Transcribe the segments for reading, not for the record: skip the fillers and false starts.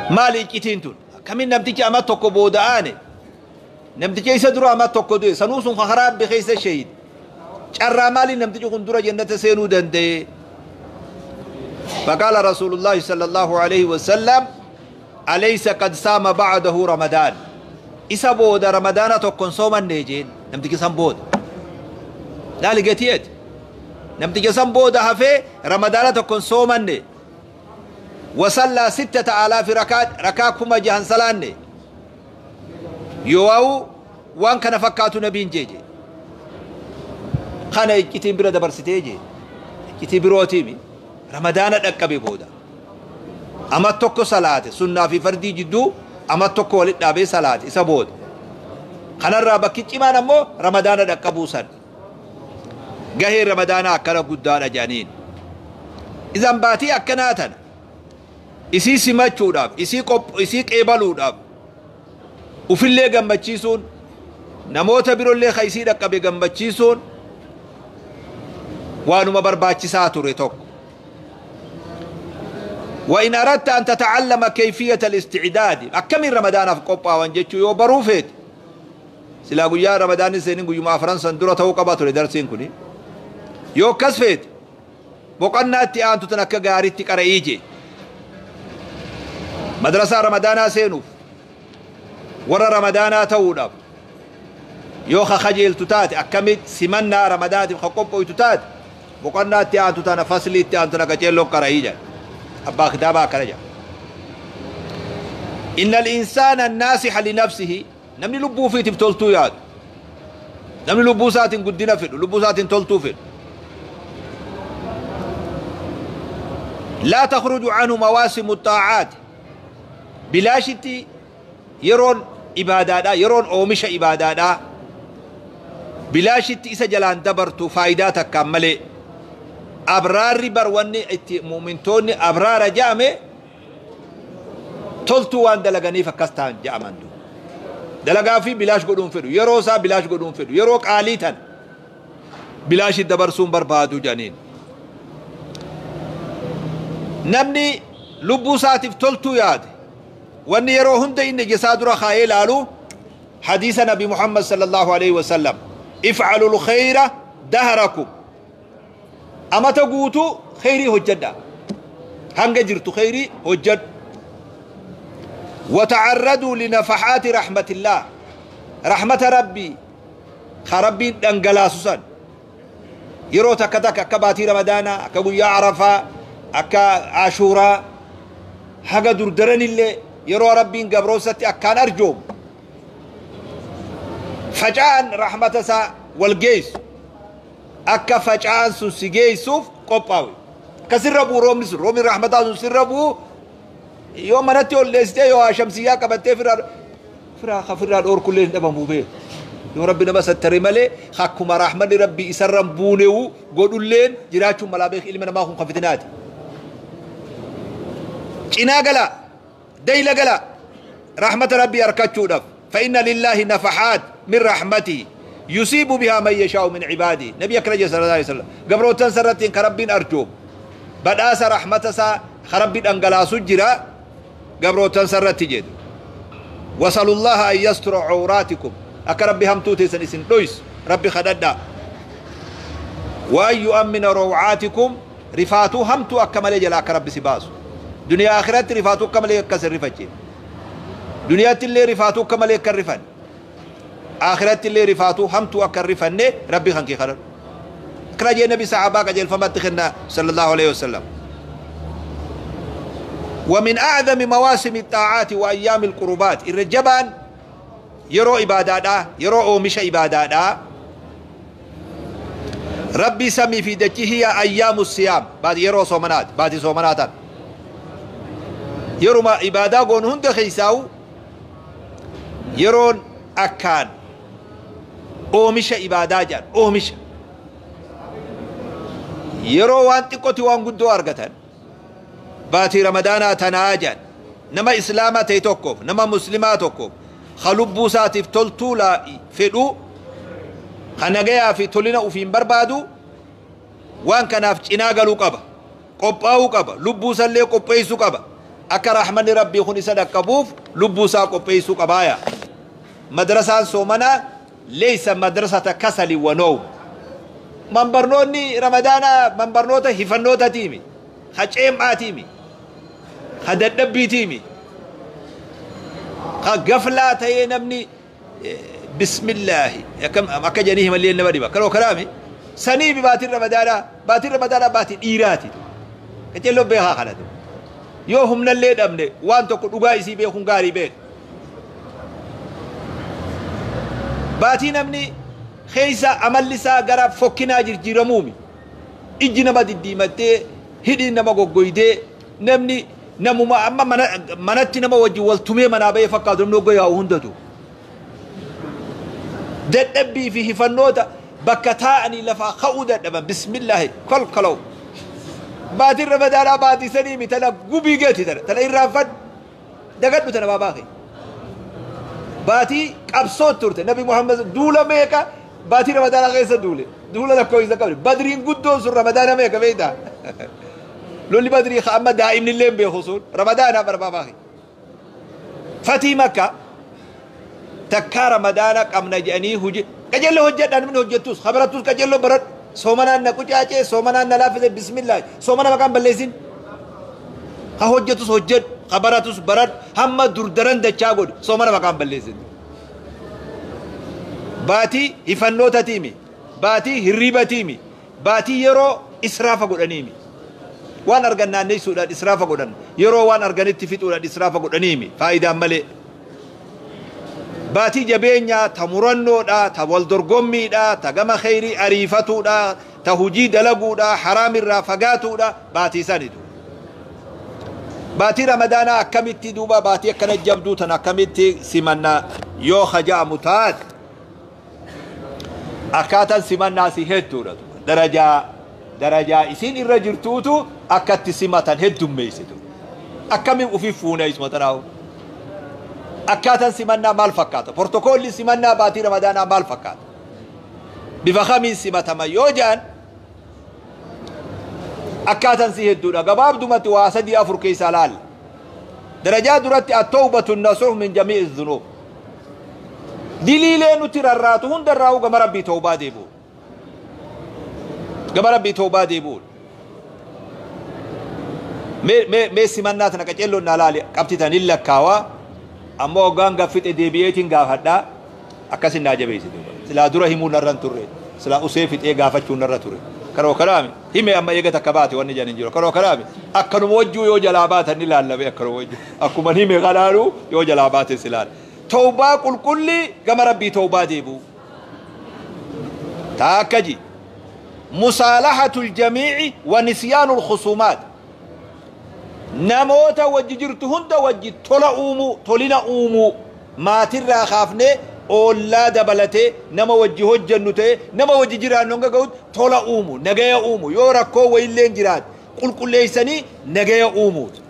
Maali iccitiin tun? Akkamiin namtichi ama tokko booda aane? Namticha isa dura ama tokko du'e, sanuu sun karaa Rabbi keessa shahiid. Carraa maaliin namtichi kun dura jannata seenuu danda'e? فقال رسول الله صلى الله عليه وسلم أليس قد صام بعده رمضان isa booda ramadaana tokkon soomanne jeen. Namtichi san booda laali gati'et, namticha san booda hafee ramadaana tokkon soomanne, وصلى 6000 ركعة, rakaa 6000 salaanne yoo waan kana fakkaatu nabiin jeeje. Kana iccitiin bira dabarsitee jee, iccitii birootiimi. Ramadaana dhaqqabe booda ama tokko salaate, sunnaa fi fardii jidduu ama tokko walit dhaabee salaate isa booda. Kanarraa bakki cimaan ammoo ramadaana dhaqqabuu san. Gahee ramadaanaa akkana guddaadha jedhaniin. Isan baatii akkanaa tana isii simachuudhaaf, isii qeebaluudhaaf, ufillee gammachiisuun, namoota birollee ka isii dhaqqabe gammachiisuun waanuma barbaachisaa ture tokko. وإن أردت أن تتعلم كيفية الاستعداد, akkamiin ramadaanaaf qophaawan jechuu yoo baruu feete, silaa guyyaa ramadaanni seenin guyyuma afran san dura ta'uu qaba ture darsiin kuni. Yoo akkas feete, boqonnaa itti aantu tan akka gaariitti qara'ii jee. Madrasaa ramadaanaa seenuuf, warra ramadaanaa ta'uudhaaf yoo ka kajeeltu taate, akkamitti simannaa ramadaanaatiif ka qophooytu taate, boqonnaa itti aantu tana, faslii itti aantu tana qaceelloon qara'ii jedha abbaa kitaabaa. Akkana jedha: إن الإنسان الناصح لنفسه, namni lubbuu ufiitiif toltuu yaadu, namni lubbuu isaatiin guddina fedhu, lubbuu isaatiin toltuu fedhu, لا تخرج عنه مواسم الطاعات, bilaashitti yeroon ibaadaadha, yeroon oomisha ibaadaadha bilaashitti isa jalaan dabartu faayidaa takkaan malee. Abraarri bar wanni itti mu'mintoonni abraara je'ame toltuu waan dalaganiif akkas ta'an je'aman. Du dalagaa fi bilaash godhuun fedhu, yeroo isaa bilaash godhuun fedhu, yeroo qaalii tan bilaashi dabarsuun barbaadu jedhaniin. Namni lubbuu isaatiif toltuu yaade, wanni yeroo hunda inni ija dura kaayee ilaalu hadiisa nabi Muhammad صلى الله عليه وسلم: افعلوا الخير دهركم, amata guutuu kheyrii hojjedha, hanga jirtu kheyrii hojjedhu, وتعرضوا لنفحات رحمة الله, رحمة ربي خربين دنگلاسوسن yeroo takka takka, akka baatii ramadaanaa, akka guyyaa arafaa, akka ashuuraa, haga durdaranillee yeroo rabbiin gabroosatti akkaan arjoomu, faca'an rahmata isaa wal geessu, akka faca'an sun si geessuuf qophaawe, akka sirra bu'u roobni sun, roobni rahmataa sun sirra bu'u. Yoo manatti ol dheessitee, yoo shamsiyyaa qabattee firaa firaa firraa dhoorkullee hin dhabamuu beeku. Yoo rabbi nama sattare malee, akkuma rahmanni rabbi isarra buunewu godhulleen jiraachuun malaa beek. Ilma namaa kun kan fitinaati. Cinaa gala, dayla gala rahmata rabbii harkachuudhaaf. فإن لله نفحات من رحمته يصيب بها من يشاء من عباده. نبي أكرم صلى الله عليه وسلم gabrootan sarrattiin ka rabbiin arjoom badhaasa rahmata isaa ka rabbi dhangalaasu jira gabrootan sarratti jedhu. وسلوا الله أن يستر عوراتكم, akka rabbi hamtuu teessan isin dhoysu rabbi kadhadhaa, وأن يؤمن روعاتكم, rifaatuu hamtuu akka malee jala akka rabbi si baasu. Duniyaa akhiratti rifaatuu akka malee akkas hin rifachiin, duniyaatti illee rifaatuu akka malee akka hin rifanne, akhiratti illee rifaatuu hamtuu akka hin rifanne rabbi kan kee kadhadhu. Akkana jee nabi sahabaa qajeelfamatti kenna صلى الله عليه وسلم. ومن أعظم مواسم الطاعات وأيام القربات, الرجبان yeroo ibaadaadha, yeroo oomisha ibaadaadha rabbii samii fi dachii, هي أيام الصيام, baati yeroo soomanaati, baatii soomanaa tan. Yeruma ibaadaa goonu hunda keeysaa'u yeroon akkaan oomisha ibaadaa jedhan, oomisha yeroo waan xiqqooti waan guddoo argatan baatii ramadaanaa tanaa jedhan. Nama islaamaa ta'e tokkoof, nama muslimaa tokkoof, ka lubbuu isaatiif toltuu fedhu, ka nagayaa fi tolina ufiin barbaadu, waan kanaaf cinaa galuu qaba, qophaa'uu qaba, lubbuu isallee qopheessuu qaba. Akka rahmanni Rabbii kun isa dhaqqabuuf lubbuu isaa qopheessuu qabaaya. Madrasaan soomanaa leeysa madrasata kasali wa nowm. Manbarnoonni Ramadaanaa manbarnoota hifannootatiimi. Ha ceem'aatiimi. Ha dadhabbiitiimi. Ha gaflaa ta'ee namni bismillaahi akka jedhanii himallee nama dhiba. Kanoo kanaami saniifi baatiin Ramadaanaa baatiin Ramadaanaa baatii dhiiraati. Qaceelloo beekaa kanatu. Yoo humnallee dhabne waan tokko dhugaa isii beekuun gaarii beeka. Baatii namni keessa amalli isaa gara fokkinaa jijjiiramuumi. Ijji nama diddiimattee, hidhiin nama goggoydee, namni namuma amma manatti nama wajjin wal tumee manaa bahee fakkaatu namni hogga yaa'u hundatu. Dadhabbii fi hifannoota bakka taa'anii lafaa ka'uu dadhaban bismillaahi kolkolow. Baatiin Ramadaanaa baatii saniimi tana gubii geeti tana tana irraanfadhu dagadhu tana baabaa kee. Baatii qabsoo turte Nabi Muhammad duula meeqa baatii Ramadaanaa keessa duule duula lakkoofsa qabne Badriin guddoon sun Ramadaana meeqa beektaa? Lolli Badrii ka amma daa'imni illee hin beeku sun Ramadaanaa bara baabaa kee. Fatii Makka takkaa Ramadaana qabna jedhanii hojii qajeelloo hojjedhaa namni hojjettus habarattus qajeelloo baradhu soomanaan na qucaacee soomanaan na laaffise bismillah soomana maqaan balleessin ha hojjetus hojjedhu ha baratus baradhu hamma durdaran dachaa godhu soomana maqaan balleessin. Baatii hifannootatiimi, baatii hirriibatiimi, baatii yeroo israafa godhaniimi. Waan argan naanneessuudhaan israafa godhan, yeroo waan arganitti fixuudhaan israafa godhaniimi faayidaan malee. Baatii jabeenyaa ta murannoodha, ta wal dorgommiidha, ta gama kheyrii ariifatuudha, ta hujii dalaguudha, haraamirraa fagaatuudha baatii sanitu. Baatii Ramadaanaa akkamitti duuba baatii akkana jabduu tan akkamitti simanna yoo haja'amu taate akkaataan simannaa si hedduudha. Darajaa isiin irra jirtuutu akkatti simatan heddummeessitu. Akkamiin ofii fuuna isuma tanaahu? Akkaataan simannaa maal fakkaata? Portokoolli simannaa baatii Ramadaanaa maal fakkaata? Bifa kamiin simatama yoo jedhan akkaataan si hedduudha. Gabaabdumatti waa 3 4 keessaa laalla. Darajaa duratti at-tawbatu nasuh min jamii'i dhunuub. Diliilee nuti rarraatu hundarraa gama Rabbii tawbaa deebi'u. Gama Rabbii tawbaa deebi'u. Mee simannaa tana qaceelloon naa laali qabxii tan hin lakkaawaa. Ammoo hoggaan gaffixe deebi'eetiin gaafadhaa akkasin naa jabeessi duuba. Silaa dura himuu narra hin turre. Silaa usee fixee gaafachuu narra ture. Karoo karaami hime amma eega takka baate wanni jedhan hin jiru. Karoo karaami akkanuma wajjuu yoo jalaa baatan ni laallame akkanuma wajjuu. Akkuma hime kanaanu yoo jalaa baate si laala. Tawbaa qulqullii gama Rabbii tawbaa deebi'u. Taakka ji. Musaalahatul jamii'i wa nisyaanul khusuumaat. Namoota wajji jirtu hunda wajji tola uumuu, tolina uumuu, maatirraa kaafnee oollaa dabalatee nama wajji hojjennu ta'e nama wajji jiraannu hanga ga'utti tola uumu, nagaya uumu, yoo rakkoo wayilleen jiraate qulqulleessanii nagaya uumuutu.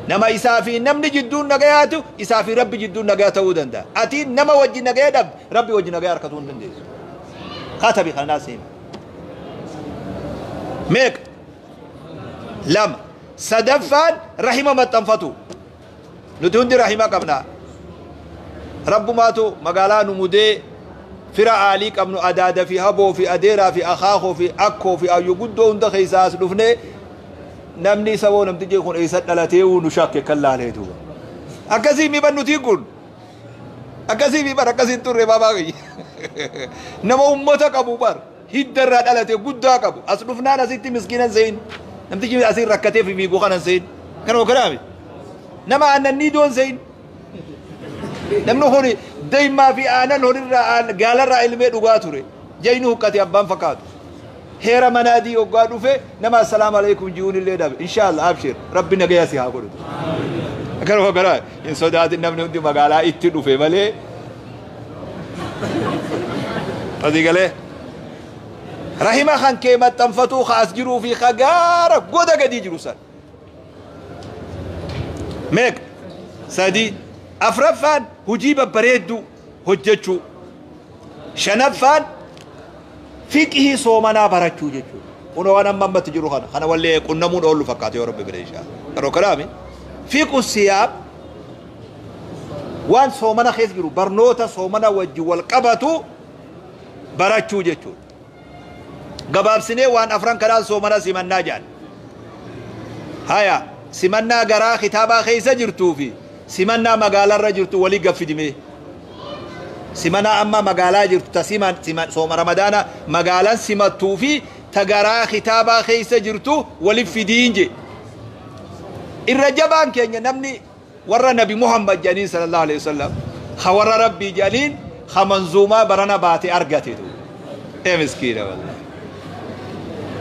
Nama isaa fi namni jidduun nagayaatu isaa fi Rabbi jidduun nagaya ta'uu danda'a. Ati nama wajji nagaya dhabde Rabbi wajji nagaya harkatuu hin dandeessu. Katabi kanaa seena. Meeqa? 2. Sadaffaan rahima maxxanfatu. Nuti hundi rahima qabna. Rabbumaatu magaalaa nu mudee fira aalii qabnu adaada fi haboo fi adeeraa fi akaakoo fi akkoo fi ayyu guddoo hunda keessaa as dhufnee namni saboo namtichi kun eessa dhalatee nu shakke kan laalee duuba. Akkasii mi nuti kun. Akkasii mi bar akkasii hin turre baabaa kiyya. Nama ummata qabu bar hidda irraa dhalate guddaa qabu as dhufnaan asitti miskiinan seen. Namtichi asiin rakkatee fi fiiguu kanan seen. Kanuma kanaami. Nama aannan niidoon seen. Namni kun daymaa fi aanan horirraa gaalarraa ilmee dhugaa ture. Jayni huqqate abbaan fakkaatu. Heera manaadii hoggaa dhufe nama assalaamu alaikum ji'uun illee dhabe. Inshaallah abshir Rabbi nagaya si haa godhu. Kanuma kana hin sodaatin namni hundi magaalaa itti dhufe malee. Asii galee. Rahima kan kee maxxanfatuu ka as jiruu fi ka gaara goda gadii jiru san. Meeqa? 3. Afraffaan hojii babbareedduu hojjechuu. Shanaffaan fiqhii soomanaa barachuu jechuudha. Kunoo waan amma ammatti jiru kana wallee qunnamuun oollu fakkaata yoo Rabbi fedhe inshaa Allah. Karoo kalaami fiqhu siyaam waan soomana keessa jiru barnoota soomana wajji wal qabatu barachuu jechuudha. Gabaabsinee waan afran kanaan soomana simannaa jedhan. Haya, simannaa garaa kitaabaa keessa jirtuu fi simannaa magaalarra jirtu walii gaffidimee. Simannaa amma magaalaa jirtu ta siman sooma ramadaana magaalaan simattuu fi ta garaa kitaabaa keessa jirtu walif fidiin je. Irra jabaan keenya namni warra Nabi Muhammad jedhaniin sallallahu alaihi wasallam ha warra Rabbii jedhaniin ha manzuumaa barana baate argate tu. Ee miskiina wallahi.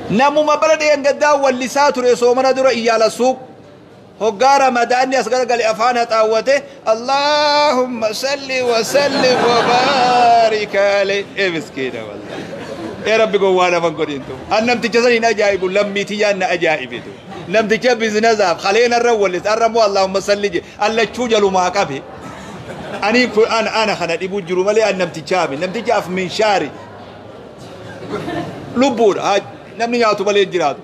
Namuma bara dheengaddaa wallisaa ture soomana dura iyyaala suuq. Hoggaa ramadaanni as garagale afaan haxaawwate Allahumma salli wa sallim wa baarik alayhi. Ee miskiina wallahi. Ee Rabbi gowwaa naman godhin tu. An namticha san hin ajaa'ibu, lammii tiyyaan na ajaa'ibe tu. Namticha bizinesaaf kaleen arra wallis arra immoo Allahumma salli je allachuu jalumaa qabe. Ani kun ana kana dhibuu jiru malee an namtichaa mi. Namticha af minshaari. Lubbuudha. Namni nyaatu malee hin jiraatu.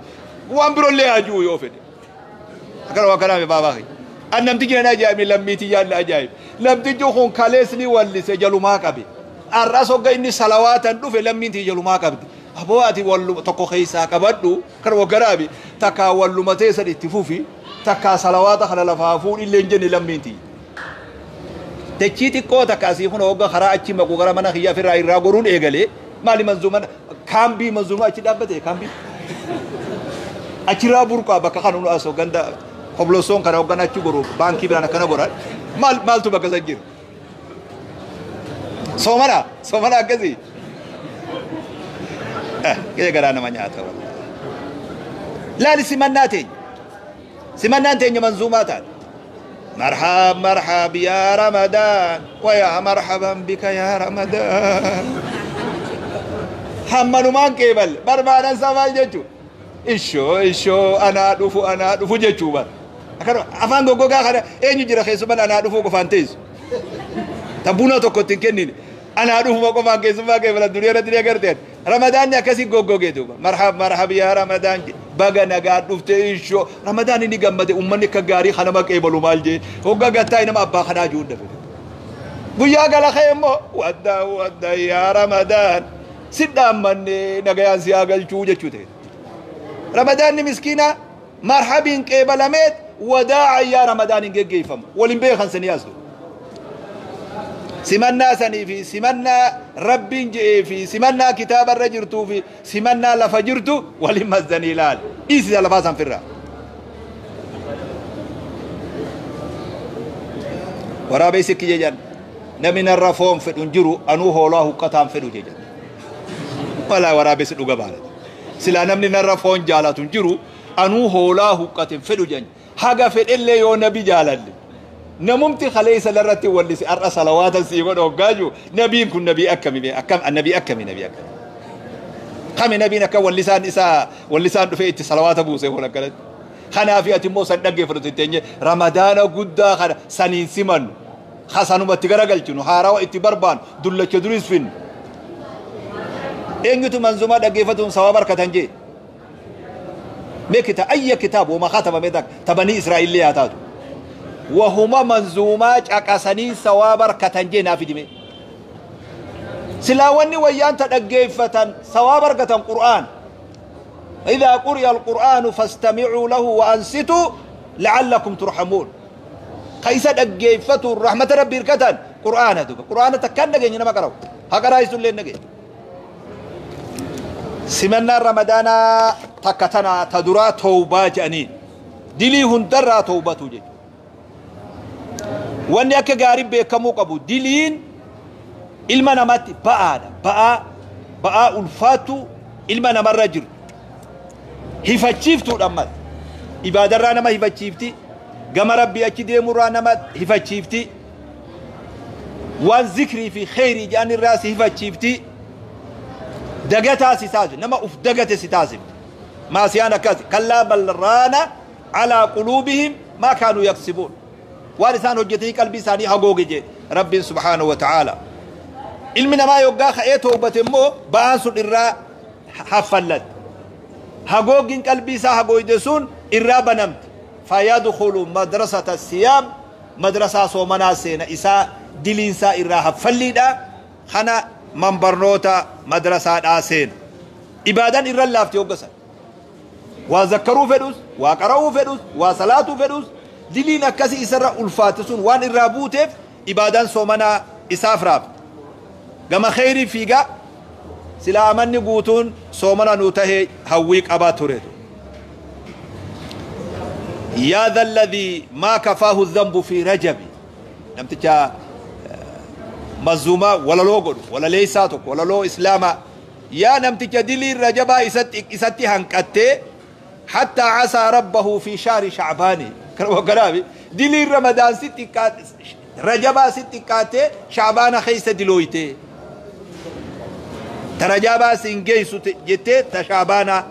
Waan biroollee haa jiru yoo fedhe. Akkana waan kanaa baabaa kiyya. An namtichi nan ajaa'ibe, lammii tiyyaan na ajaa'ibe. Namtichi kun kalees ni wallise jalumaa qabe. Har'as hogga inni salawaatan dhufe lammiin tiyya jalumaa qabdi. Aboo ati walluma tokko keessaa qabadhu kan waggaraabi takkaa walluma teessan itti fufi takkaa salawaata kana lafaa fuudhi illee hin jenne lammiin tiyya. Dachii xiqqoo takka asii kun hogga karaa achi maqu gara mana kiyyaa ofirraa irraa goruun eegalee maali manzuuman kaambii manzuumaa achi dhaabbate kaambii achirraa burqaa bakka kan nu asoo ganda koblosoon kana hoggan achi goru baankii biraan akkana goran maal maaltu bakka san jira. Soomana soomana akkasii. Kee garaa nama nyaata wallahi. Laali simannaa teenya. Simannaan teenya manzuumaa taate. Marhab marhab yaa Ramadaan wa yaa marhaban bika yaa Ramadaan. Hammanumaan qeeballe barbaadan isaa maal jechuu? Ishoo ishoo anaa dhufu anaa dhufu jechuu bar. Akkana afaan goggogaa kana eenyu jira keessumaan anaa dhufuu qofaan teessu. Ta buna tokko ittiin kennine. Anaa dhufuma qofaan keessummaa qeebalan duniyaa irratti ni agarteen. Ramadaanni akkasii goggogee duuba. Marhab marhab yaa Ramadaan baga nagaa dhufte ishoo. Ramadaan inni gammade uummanni akka gaarii kanama qeebalu maal jee. Hoggaa gattaa nama abbaa kanaa jiru dafe. Guyyaa gala ka'e immoo wadda wadda yaa Ramadaan si dhaammanne nagayaan si haa galchuu jechuu ta'e. Ramadaanni miskiina marhabiin qeebalameet wadaa'a yaa Ramadaan hin geggeeffamu. Waliin beekan sanii as dhufu. Simannaa sanii fi simannaa Rabbiin je'ee fi simannaa kitaabarra jirtuu fi simannaa lafa jirtu waliin mazzanii ilaali. Dhiisisa lafaa san firraa. Waraabessi kiyya jedhan namni narra foon fedhu hin jiru anuu hoolaa huqqataan fedhu jedhan. Walaa waraabessi dhuga baalata. Silaa namni narra foon jaalatu hin jiru anuu hoolaa huqqate hin fedhu jedhan. Haga fedhellee yoo nabi jaalalle. Namumti kaleessa narratti wallise har'a salawaatan sii godha hoggaa jiru nabiin kun nabii akkami bee akkam nabii akkami nabii akkami. Kami nabiin akka wallisaan isaa wallisaan dhufee itti salawaata buuse kun akkanatti. Kanaaf ati immoo san dhaggeeffatu itti eenye ramadaana guddaa kana saniin simannu hasanumatti garagalchinu haarawa itti barbaannu dullacha duris finnu. Eenyutu manzumaa dhaggeeffatuun sawaaba harkatan jee. Mee kita ayya kitaab wama katabame takka tabanii Israa'illee haa taatu. Wahuma manzuumaa caqasanii sawaaba harkatan jee naaf hidhime. Silaa wanni wayyaan ta dhaggeeffatan sawaaba argatan Qur'aan. إذا قرئ القرآن فاستمعوا له وأنصتوا لعلكم ترحمون. قيسا dhaggeeffatu rahmata Rabbii hirkatan Qur'aana duba. Qur'aana takkaan dhageenya nama qara'u. Haqa raayisuun illee dhageenya. Simannaan Ramadaanaa takka tana ta duraa tawbaa jedhaniin. Dilii hundarraa tawbatu jechuudha. Wanni akka gaarii beekamuu qabu diliin ilma namaatti ba'aadha. Ba'aa ba'aa ulfaatu ilma namarra jiru. Hifachiiftuudha ammas. Ibaadarraa nama hifachiifti. Gama Rabbii achi deemurraa nama hifachiifti. Waan zikrii fi kheyrii jedhan irraa si hifachiifti. Dagataa si taasifti. Nama uf dagate si taasifti. Maasiyaan akkas. Kallaa bal raana alaa quluubihim maa kaanuu yaksibuun. Waan isaan hojjetanii qalbii isaanii hagooge jee Rabbiin subhaanahu wa ta'aala. Ilmi namaa yoggaa ka'ee toobate immoo ba'aan sun irraa haffallatti. Hagooggiin qalbii isaa hagooyde sun irraa banamti. فيدخل مدرسة الصيام مدرسة صومنا سينا إسا دلينسا إراها فليدا خنا من برنوتا مدرسة آسين إبادان إرى اللافتي وقسا وذكروا فدوس وقرأوا فدوس وصلاة فدوس دلين كسي إسرى ألفاتسون وان إرابوتف إبادان صومنا إساف راب كما خيري فيقا سلا أمني قوتون صومنا نوته هويك أبا تريدو يا ذا الذي ما كفاه الذنب في رجب نمتجا مزوما ولا لوغر ولا ليساتك ولا لو إسلاما يا نمتجا دلي رجبا إساتي هنكتي حتى عسى ربه في شهر شعباني كرابي دلي رمضان ستي كات رجبا ستي كاتي شعبان خيسة دلويتي ترجبا سنجيسو جتي تشعبانا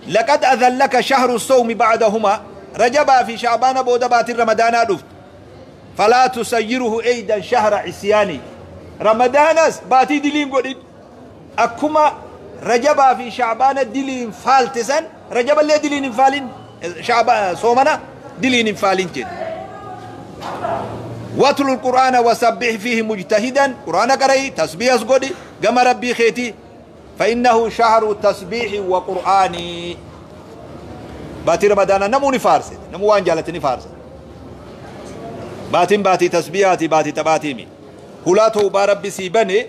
لقد أذلك شهر الصوم بعدهما رجبا في شعبان بودبات رمضان دفت فلا تسيره أيضا شهر عصياني رمضان باتي دلين قولين أكما رجبا في شعبان دلين فالتسن رجبا اللي دلين فالين شعبان صومنا دلين فالين جد واتل القرآن وسبح فيه مجتهدا قرآن قرأي تسبيح قولي قم ربي خيتي فإنه شهر تسبيح وقرآني باتي رمضان نموني فارسي نمو وانجالتني فارسي باتين باتي تسبيحاتي باتي تباتيمي هلا توبة ربي سيبني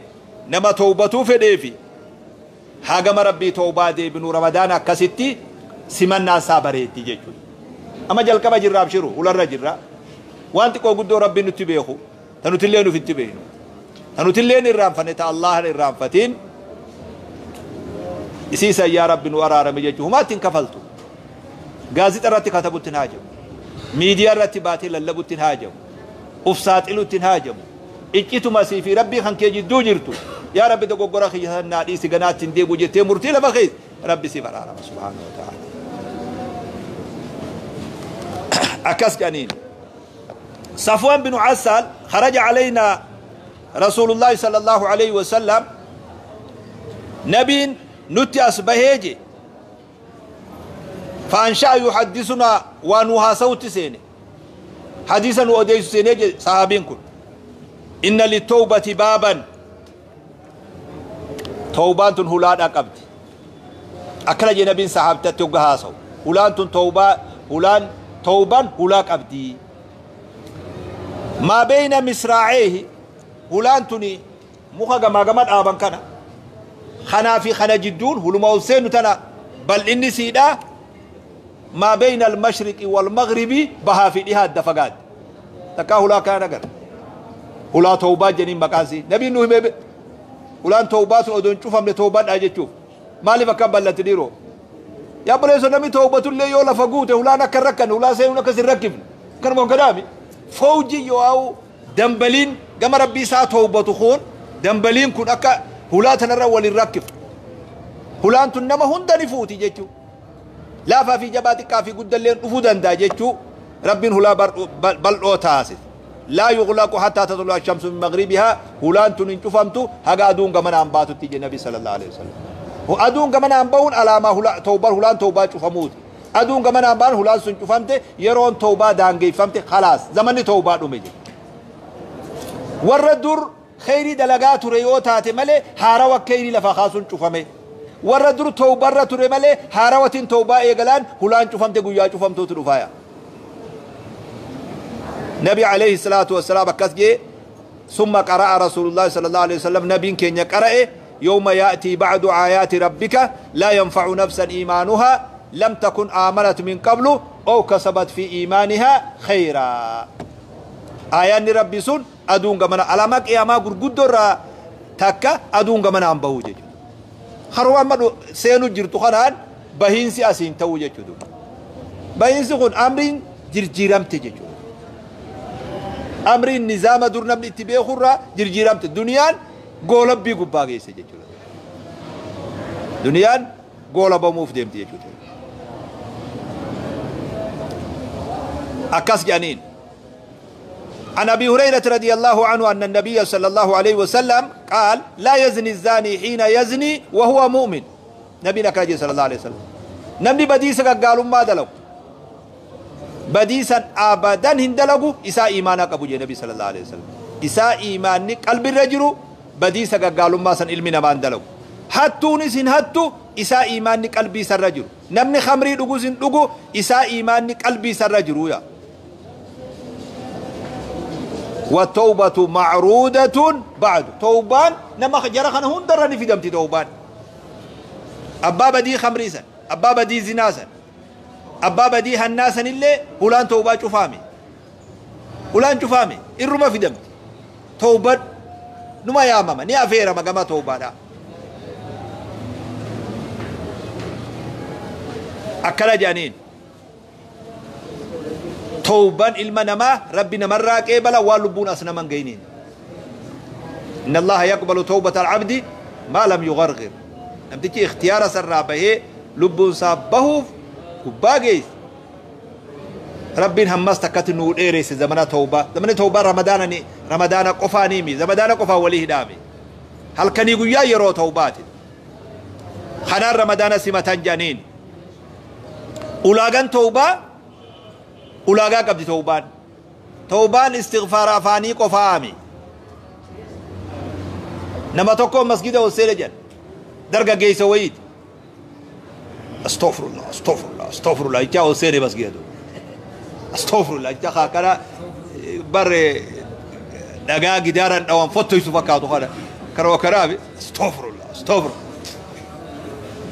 نما توبتو فديفي هاغم ربي توبة دي بنو رمضان كستي سمنا سابريتي جيجو أما جلك ما جرى أبشرو ولا رجرا وانت كو قدو ربي نتبيخو تنتلينو في التبينو تنتلين الرامفنة الله الرامفتين إسيسا يا رب نوارا رمجيجو ما تنكفلتو غازيت راتي كتبو تنهاجم ميديا راتي باتي للبو تنهاجم أفسات إلو تنهاجم إجتو مسي في ربي خنكي جدو جرتو يا ربي دقو قرأ خيسان نادي سيغنات تنديبو جتي مرتي لما خيس ربي سيفر عرب سبحانه وتعالى أكس جانين صفوان بن عسال خرج علينا رسول الله صلى الله عليه وسلم نبي نتي أصبهيجي فأنشأ يحدثنا ونوها صوت سيني حديثا وأديس سيني صحابين كل إن للتوبة بابا توبان هلان أقبت أكرج نبي صحابته تقها صو هلان توبة هلان توبان هلاك أبدي ما بين مصراعيه هلان تني مخا ما قمت آبان كان خنا في خنا جدون هلو موسين تنا بل إني سيدا ما بين المشرق والمغرب بها في إيها الدفقات تكا هلا كان قر هلا توبة جنين مكاسي نبي نوح ميب هلان توبات أدون شوفهم لتوبات أجي تشوف مالي فكان بلت ديرو يا بريسو نبي توبة اللي يولا فقوته هلا نكركن هلا سيونا كسر ركبن كان مو كلامي فوجي يو دمبلين قام ربي سا توبة خون دمبلين كن أكا هلا تنرى وللركب هلان تنما هندني فوتي جيتشو لا في جباتك في قد اللين أفودن دا جيتشو ربين هلا بل أوتاسس لا يغلق حتى تطلع الشمس من مغربها هلان تنشوفمتو هجا أدون كمان عم باتو تيجي النبي صلى الله عليه وسلم هو أدون كمان عم باون على ما هلا توبة هلان توبة شوفموت أدون كمان عم بان هلان سنشوفمته يرون توبة دانجي فهمته خلاص زمني توبة دومجي والردور خيري دلقات ريوتات ملي هاروا كيري لفخاص شوفمه warra tawbarra ture malee haarawatiin tawbaa eegalaan hulaan cufamte guyyaa cufamtuutu dhufaaya. Nabi alayhi salaatu wassalaam akkas jee ثم قرأ رسول الله صلى الله عليه وسلم نبي كين يقرأ يوم يأتي بعد آيات ربك لا ينفع نفسا إيمانها لم تكن آمنت من قبل أو كسبت في إيمانها خيرا. آيان ربي سن أدون كمنا علامك يا ما قدر تكا أدون كمنا عم بوجه خروان ما سينو جرتو خنان بهينسي أسين توجه جدو بهينسي خون أمرين جرجيرام تججو أمرين نظام دور نبني تبيه خرا جرجيرام الدنيا غولب بيجو باقي سججو دنيا غولب موف ديم تججو أكاس جانين عن أبي هريرة رضي الله عنه أن النبي صلى الله عليه وسلم قال لا يزني الزاني حين يزني وهو مؤمن. نبينا كاجي صلى الله عليه وسلم نبي بديسك قالوا ما دلو Badii san abadan hin dalagu isaa iimaanaa qabu jee Nabi sallallahu alaihi wasallam. Isaa iimaanni qalbirra jiru badiisa gaggaalummaa san ilmi namaa hin dalagu. Hattuunis hin hattu isaa iimaanni qalbii isarra jiru. Namni khamrii dhugus hin dhugu isaa iimaanni qalbii isarra jiru yaa. والتوبة معروضة بعد توبان نما جرى خنا هندر في دمتي توبان أبا بدي خمري سن أبا بدي زنا سن أبا بدي هناسا اللي هولان توبة شفامي هولان شفامي إرما في دمتي توبة نما يا ماما ني أفيرا ما جما توبة لا أكلا جانين توبان ilma namaa rabbi namarraa qeebala waan lubbuun as naman geyniin. إن الله يقبل توبة العبد ما لم يغرغر. namtichi ikhtiyaara sarraa bahee lubbuun isaa bahuuf gubbaa geesse rabbiin hammas takkatti nuu dheeresse zamana tawbaa. Zamani tawbaa ramadaana ramadaana qofaaniimi ramadaana qofaan walii hidhaame halkanii guyyaa yeroo tawbaati kanaan ramadaana simatan jedhaniin. Ulaagaan tawbaa ulaagaa qabdi. Tawbaan tawbaan istighfaara afaanii qofaami. Nama tokko masgida ol seene jedhan dargaggeessa wayiiti. Astaghfirullah, astaghfirullah, astaghfirullah jechaa ol seene masgida duuba. Astaghfirullah jechaa kana barre dhagaa gidaaran dhawan fottoysu fakkaatu kana karoo kanaafi astaghfirullah, astaghfirullah.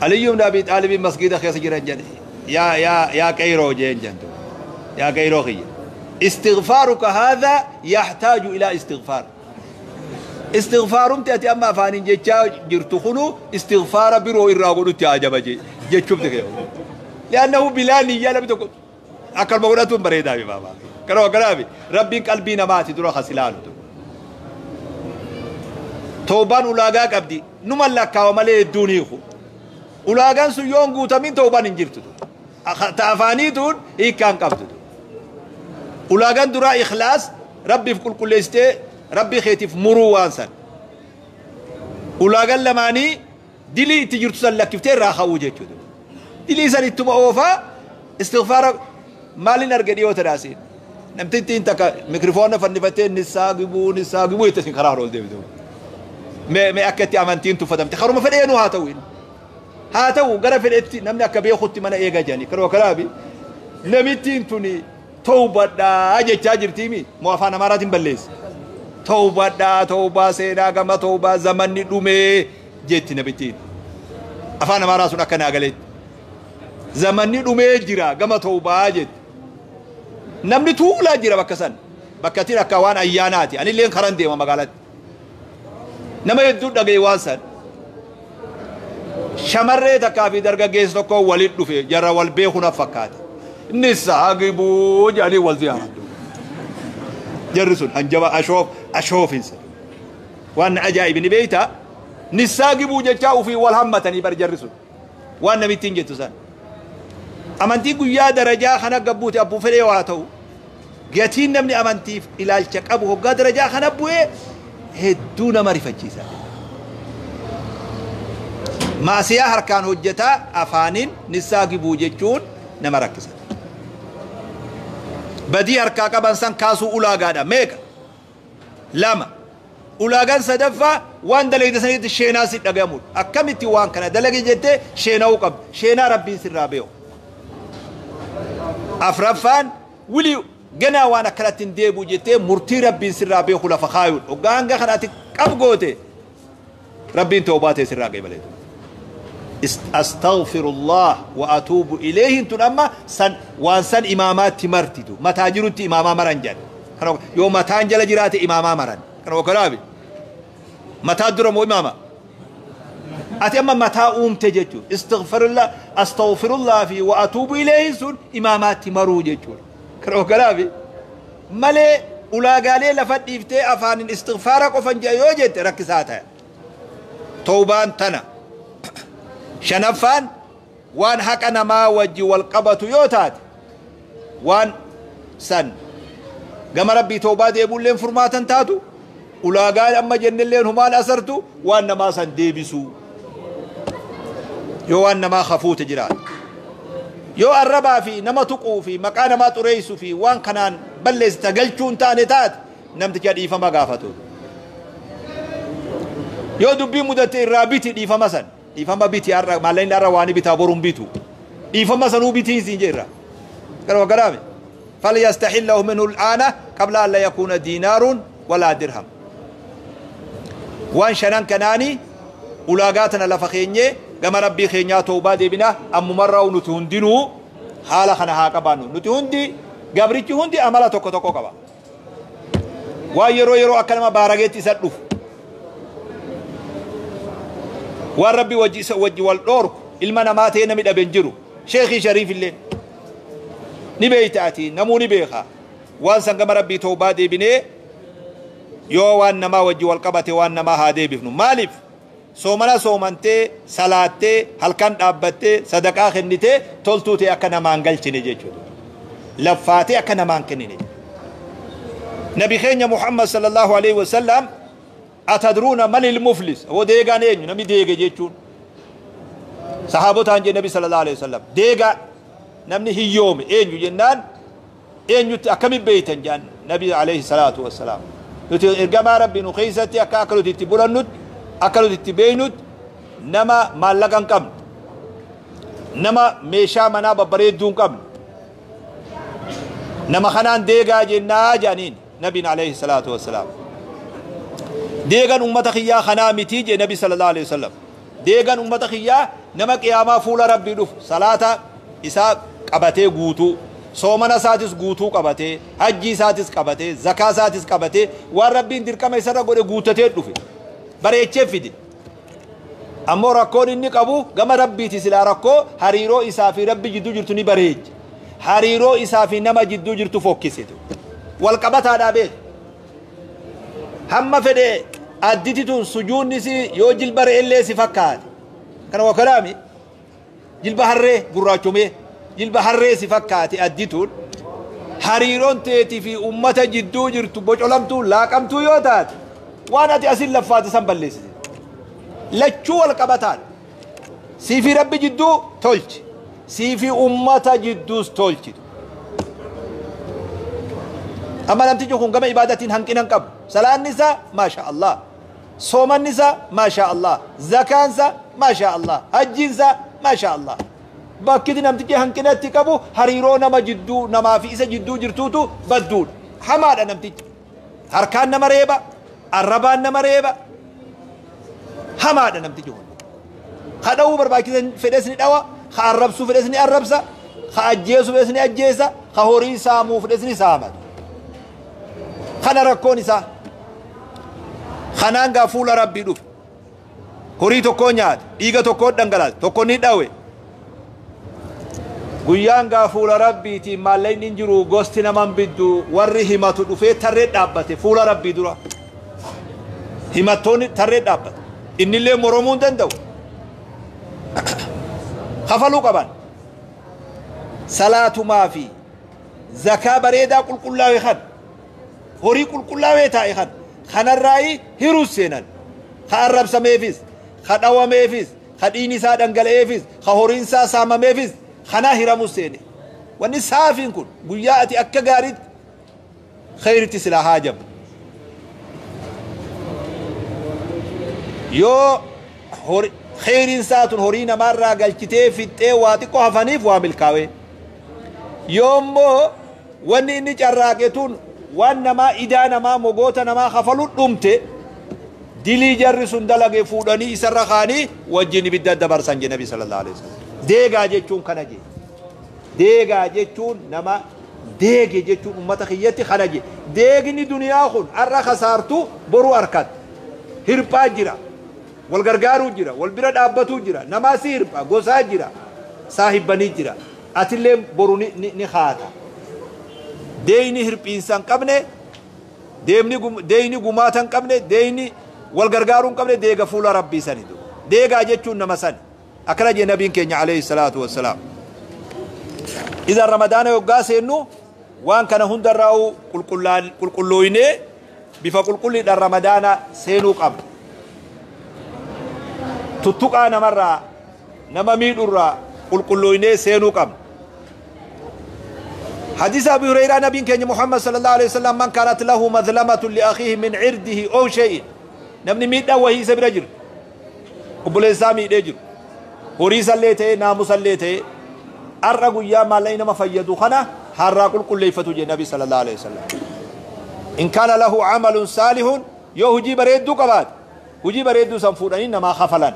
Aliyyu ibn Abi Xaalibin masgida keessa jiran jedhe yaa yaa yaa qeyroo jeen jedhan yaa qeyroo kiyya استغفارك هذا يحتاج إلى استغفار. استغفارمتي أتي أما أفانين جيتشا جرتو خنو استغفار برو إراغو نتي عجبا جي جيتشوب لأنه بلا نية لم تكن أكل مغناتهم بريدا بابا كرو كرابي ربي قلبي نماتي درو خسلانو توبان ولاغا قبدي نما لكاو مالي دونيخو ولاغان سو يون غوتامين توبان انجرتو تافاني تون إيكان قبدو ولاغان درا إخلاص ربي في كل كليستي ربي خيتف مرو وانسان ولاغان لماني دلي تجرتو سلكفتين راخا وجهتو دلي سن اتما اوفا استغفار مالين ارغديو تراسين نمتنتي انت ميكروفون فنفتين نساغبو نساغبو يتسين قرار ول ديبدو مي مي اكتي امانتين تفدمت خرم فدينو هاتوين هاتو غرا فدتي نمني اكا بيخوتي منا ايغا جاني كرو كرابي نمتين توني توبدا جچا جرتيمي مو افان اماراتين بليس توبدا توبا سيدا غما توبا زمني دومي جيتي نبتين افان امارا سن اكنا غليت زمني دومي جرا غما توبا جيت نمني تولا جرا بكسن بكتير اكوان اياناتي اني لين خرن ديما مغالت نما يدو دغي وانسان شمرee takkaa fi dargaggeessi tokko walitti dhufe jarra wal beeku na fakkaate. Nissaaqibuu jedhanii wal ziyaaran. Jarri sun hanjaba ashoof ashoofinsa. Waan ajaa'ibi ni beektaa nissaaqibuu jechaa ofii wal hammatanii bar jarri sun waan namittiin jettu san. Amantii guyyaa darajaa kana gabbuute abbuu fedhee waa ta'u gatiin namni amantiif ilaalcha qabu hoggaa darajaa kana bu'ee hedduu nama rifachiisa. Maasiyaa harkaan hojjetaa afaaniin nissaaqibuu jechuun nama rakkisa. Badii harkaa qaban san kaasuu ulaagaadha. Meeqa? Lama. Ulaagaan sadaffaa waan dalagde sanitti sheenaa si dhagahamudha. Akkamitti waan kana dalage jettee sheena'uu qabda. Sheenaa rabbiin sirraa beeku. Afraffaan wili ganaa waan akkanatti hin deebi'u jettee murtii rabbiin sirraa beeku lafa kaayuudha. Hoggaa hanga kanaatti qab goote rabbiin toobaa ta'e sirraa qeebaleetu. أستغفر الله وأتوب إليه انتن أما سن وانسان إمامات مرتدو متاجرت إماما مرن جان يوم متانجل جرات إماما مرن كانوا كرابي متاجر مو إماما أتي أما متى أم تجتو استغفر الله أستغفر الله في وأتوب إليه سن إمامات مرو جتو كانوا كرابي مالي ولا قالي لفت إفتي أفان استغفارك وفنجا يوجد ركساتها توبان تنا shanaffaan waan haqa namaa wajji wal qabatu yoo taate waan san gama rabbii toobaa deebuulleen furmaatan taatu ulaagaan amma jennelleen humaan asartu waan namaa san deebisuu yoo waan namaa hafuute jiraate. Yoo arrabaa fi nama tuquu fi maqaa namaa xureessuu fi waan kanaan balleessita galchuu hin taane taate namticha dhiifama gaafatu. Yoo dubbii mudatte irraa biti dhiifama san. Dhiifama biti har'a maallaqni har'a waan bitaa boruun bitu. Dhiifama sanuu bitii siin jeerra. Garuu garaame. فليستحله منه الآن قبل أن لا يكون دينار ولا درهم. وان شنان كناني ولاغاتنا لفخيني كما ربي خينيا توبة ديبنا أم مرة ونتهندنو حالة خنا هاكبانو نتهندي قبرتي هندي أملا توكو توكو كبا ويرو يرو أكلم بارجتي سدوف والربي وجي وجي والدورك المنا ما تينا مد أبنجرو شيخي شريف اللي نبيتاتي نموني بيخا وان سنغم ربي توبة ديبني يو وان نما وجي والقبتي وان نما هادي بفنو مالف soomana soomantee salaattee halkan dhaabbattee sadaqaa kennitee toltuu ta'e akka namaan galchine jechuudha. Laffaatee akka namaan kennine. Nabi keenya Muhammad sallallahu alaihi wasallam atadruuna manil muflis hoo deegaan eenyu namni deege jechuun. Sahaabotaan jee Nabi sallallahu alaihi wasallam deegaa namni hiyyoome eenyu jennaan eenyutti akkamiin beeytan jaan Nabi alaihi salaatu wassalaam. Nuti ergamaa Rabbii nu keessatti akka akka nuti itti bulannutti akka nuti itti beeynutti nama maallaqa hin qabne nama meeshaa manaa babbareedduu hin qabne nama kanaan deegaa jennaa jedhaniin nabiin alayhi salaatu wassalaam. Deegan ummata kiyyaa kanaa mitii jee nabi sallallahu alayhi wasallam. Deegan ummata kiyyaa nama qiyaamaa fuula rabbii dhufu salaata isaa qabatee guutuu soomana isaatis guutuu qabatee hajjii isaatis qabatee zakaa isaatis qabatee waan rabbiin dirqama isarra godhe guutatee dhufe. Bareechee fide. Ammoo rakkoon inni qabu gama rabbiiti silaa rakkoo hariiroo isaa fi rabbi jidduu jirtu ni bareeche. Hariiroo isaa fi nama jidduu jirtu fokkisitu. Wal qabataadhaa beeku. Hamma fedhe additi tun sujuunni si yoo jilba re'ellee si fakkaate. Kana wakalaami jilba harree gurraachomee jilba harree si fakkaate addituun hariiroon teetii fi ummata jidduu jirtu bocolamtuu laaqamtuu yoo taate waan ati asin laffaate san balleessite. Lachuu wal qabataan sii fi rabbi jidduu tolchi sii fi ummata jidduus tolchitu. Amma namtichi kun gama ibaadatiin hanqina hin qabu. Salaanni isaa maasha Allah. Soomanni isaa maasha Allah. Zakaan isaa maasha Allah. Hajjiin isaa maasha Allah. Bakki namtichi hanqinatti qabu hariiroo nama jidduu namaa fi isa jidduu jirtuutu badduudha. Hamaadha namtichi. Harkaan nama reeba. Arrabaan nama reeba. Hamaadha namtichi kun. Ka dhawuu barbaachisan fedhes ni dhawa. Ka arrabsuu fedhes ni arrabsa. Ka ajjeesuu fedhes ni ajjeesa. Ka horii saamuu fedhes ni saamata. Kana rakkoon isaa. Kanaan gaa fuula rabbii dhufe. Horii tokkoo nyaate. Dhiiga tokkoo dhangalaase. Tokko ni dhawe. Guyyaan gaa fuula rabbiitiin maallaqni hin jiru gosti naman biddu warri himatu dhufee tarree dhaabbate fuula rabbii dura. Himattoonni tarree dhaabbate. Innillee moromuu hin danda'u. Kafaluu qaban. Salaatumaa fi zakaa bareedaa qulqullaa'e kan horii qulqullaa'ee taa'e kan kanarraayi hiruus seenan. Ka arrabsameefis, ka dhawameefis, ka dhiigni isaa dhangala'eefis, ka horiin isaa saamameefis kanaa hiramus seene. Wanni saafiin kun guyyaa ati akka gaariitti khayritti silaa haajamu. Yoo khayriin isaa tun horii namaarraa galchitee fixxee waa xiqqoo hafaniif waa milkaa'ee. Yoo immoo wanni inni carraaqe tun waan namaa idaa namaa mogoota namaa kafaluu dhumte dilii jarri sun dalage fuudhanii isarra kaanii wajjin ibidda dabarsan jee Nabi sallallahu alaihi wasallam. Deegaa jechuun kana jee. Deegaa jechuun nama deege jechuun ummata kiyyatti kana jee. Deegni duniyaa kun har'a kasaartu boru harkatti. Hirphaa jira. Wal gargaaruu jira. Wal bira dhaabbatuu jira. Namaa si hirpha. Gosaa jira. Saahibbanii jira. Atillee boru ni haata. Deeyni hirphiinsa hin qabne, deeyni gumaata hin qabne, deeyni wal gargaaruu hin qabne deega fuula rabbii sanitu. Deegaa jechuun nama sani. Akkana jee nabiin keenya alayhi salaatu wassalaam. Idan ramadaana yoggaa seennu waan kana hundarraa'uu qulqullooynee bifa qulqulliidhaan ramadaana seenuu qabna. Tuttuqaa namarraa nama miidhurraa qulqullooynee seenuu qabna. حديث أبي هريرة نبي كان محمد صلى الله عليه وسلم من كانت له مظلمة لأخيه من عرضه أو شيء نمني ميدا وهي سبرجر وبلسا ميدجر هوري سليته نامو سليته أرغو يا ما لين ما فيدو خنا هراقل كل ليفتو النبي صلى الله عليه وسلم إن كان له عمل صالح يو هجي بريدو قبات هجي بريدو سنفودني نما خفلان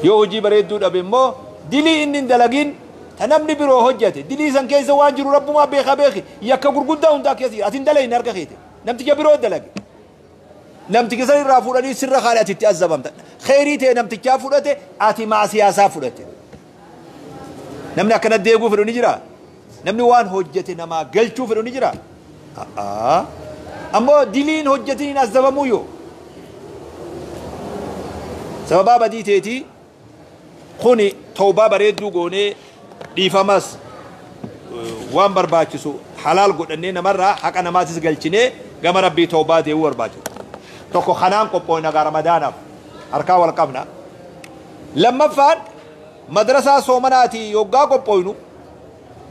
يو هجي بريدو دبمو دلي إن دلقين تنمني برو هجته دلي سن كيس وانجرو رب ما بيخ بيخ يكا غرغدا هوندا كيسي أتين دلين نرجع خيته نمتي برو دلق نمتي كسر رافودني سر خالاتي تأذبمت خيري تي نمتي كافودته أتي مع سياسة فودته نمنا كنا ديغو فرو نجرا نمني وان هجته نما قلتو فرو نجرا أما دلين هجتين أذبمو يو سببا بدي تيتي خوني توبة بريدو غوني ديفامس وان برباچسو حلال غدني نمرا حق نماتس غلچني غم ربي توبة دي ورباچو توكو خنان قپوينا رمضان حركا والقبنا لما فان مدرسة صومناتي يوغا قپوينو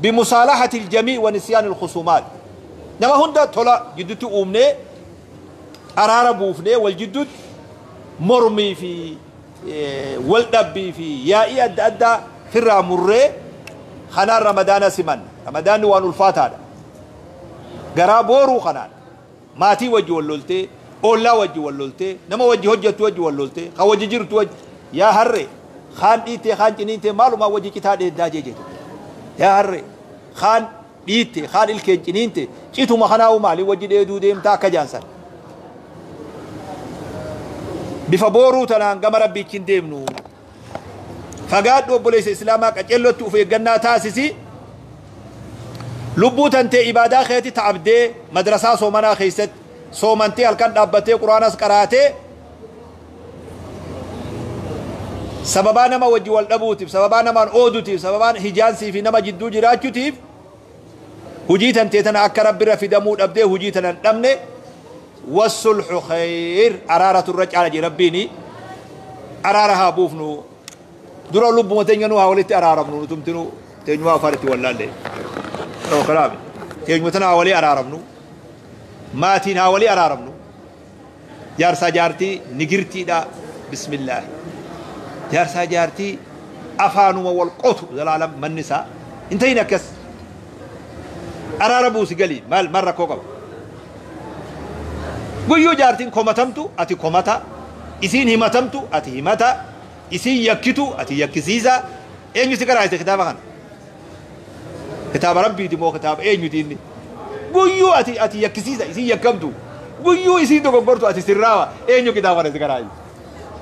بمصالحة الجميع ونسيان الخصومات نما هندا تولا جدتو اومني ارارا بوفني والجدد مرمي في والدبي في يا اد ادى فرا مري خنان رمضان سمن رمضان وان الفات هذا غرابورو خنان ماتي وجه ولولتي اولا وجه ولولتي نما وجه هجت وجه ولولتي خوجي جرت وجه يا هري خان ديتي خان جنينتي مالو ما وجه كتا دي داجي يا هري خان ديتي خان الكين جنينتي جيتو ما خناو مالي وجه دي ديم تا كجانسن بفبورو تنان غم ربي كين ديمنو فقاد وبوليس اسلاما قچلوتو في غنا تاسسي لبو تنتي عباده خيتي تعبدي مدرسه سومنا خيست سومنتي الكن دابتي قرانس قراتي سببا نما وجي والدبوتي سببا نما اودوتي سببا هجانسي في نما جدو جراچوتي هجي تنتي تنا اك ربي رفدمو دبدي هجي تنان دمني والصلح خير أرارة الرجال جي ربيني أرارها بوفنو درو لب متنجنو حولت أرارة منو تمتنو تنجوا فارتي ولا لي رو كلامي تنجوا تنا حولي أرارة منو ماتين حولي أرارة منو جارسا جارتي نجرتي دا بسم الله جارسا جارتي أفانو والقط زلالم من نساء انتهينا كس أرارة بوسي قلي مال مرة كوكب قيو جارتين كومتمتو أتي كومتا إسين همتمتو أتي همتا إسين يكتو أتي يكسيزا إين يسكر عايز كتابة خان كتاب ربي دي مو كتاب إين يديني قيو أتي يكسيزا إسين يكمتو قيو إسين دو كبرتو أتي سراوا إين يكتابة خان يسكر عايز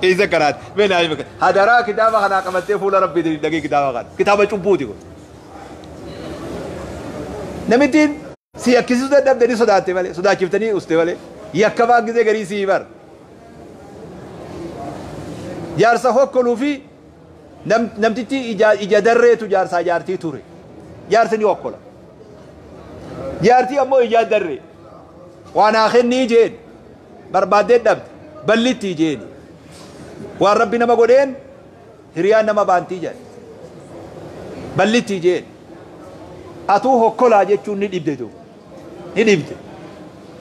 إيه سكرات بين عايز هذا را كتابة خان أقمتي فول ربي دي دقي كتابة خان كتابة شبوتي نمتين سيكسيزا دب دني صداتي والے صدا چفتني أستي والے يكبا غزي غري سيبر جارسا هوكلو في نمتتي إجا دريتو جارسا جارتي توري جارسني هوكولا جارتي أمو إجا دري وانا أخني جين بربادي دبت بلتي جين وان ربي نما قولين هريان نما بانتي جين بلتي جين أتو هوكولا جيتشو ندبتو ندبت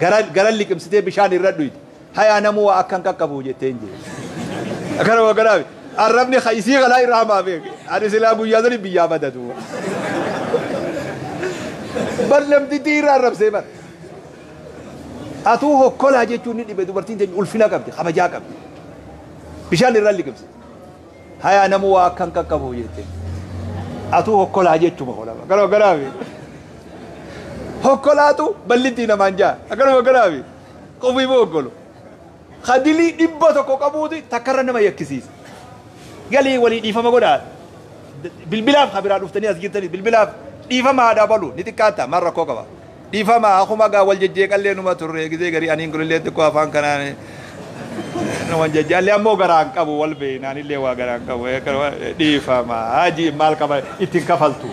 غرال لكم ستي بشان الردويد هيا نمو أكن كقبو جتين جي أكرم وكرامي الربني خيسي غلاي رحمة بيك أنا سلام يازني بيا بدتو بل لم تدير الرب سيبر أتوه كل حاجة توني دي بدو برتين تاني ألفنا قبل خمجا قبل بشان الرد لكم ستي هيا نمو أكن كقبو جتين أتوه كل حاجة تشوفه أكرم وكرامي هوكولاتو بلتي نمانجا أكرم وكرامي قوي بوكلو خدلي دبتو كوكابودي تكرر نما يكسيس قال لي ولي ديفا ما قدر بالبلاف خبرات رفتني أسجلتني بالبلاف ديفا ما هذا بالو نتكاتا مرة كوكابا ديفا ما أخو ما قال جدي قال لي نما ترى كذي قري أنا إنقول لي تكوا فان كنا نوان جدي قال لي أمو غران كابو والبين أنا اللي واغران كابو ديفا ما أجي مال كابا إتين كفلتو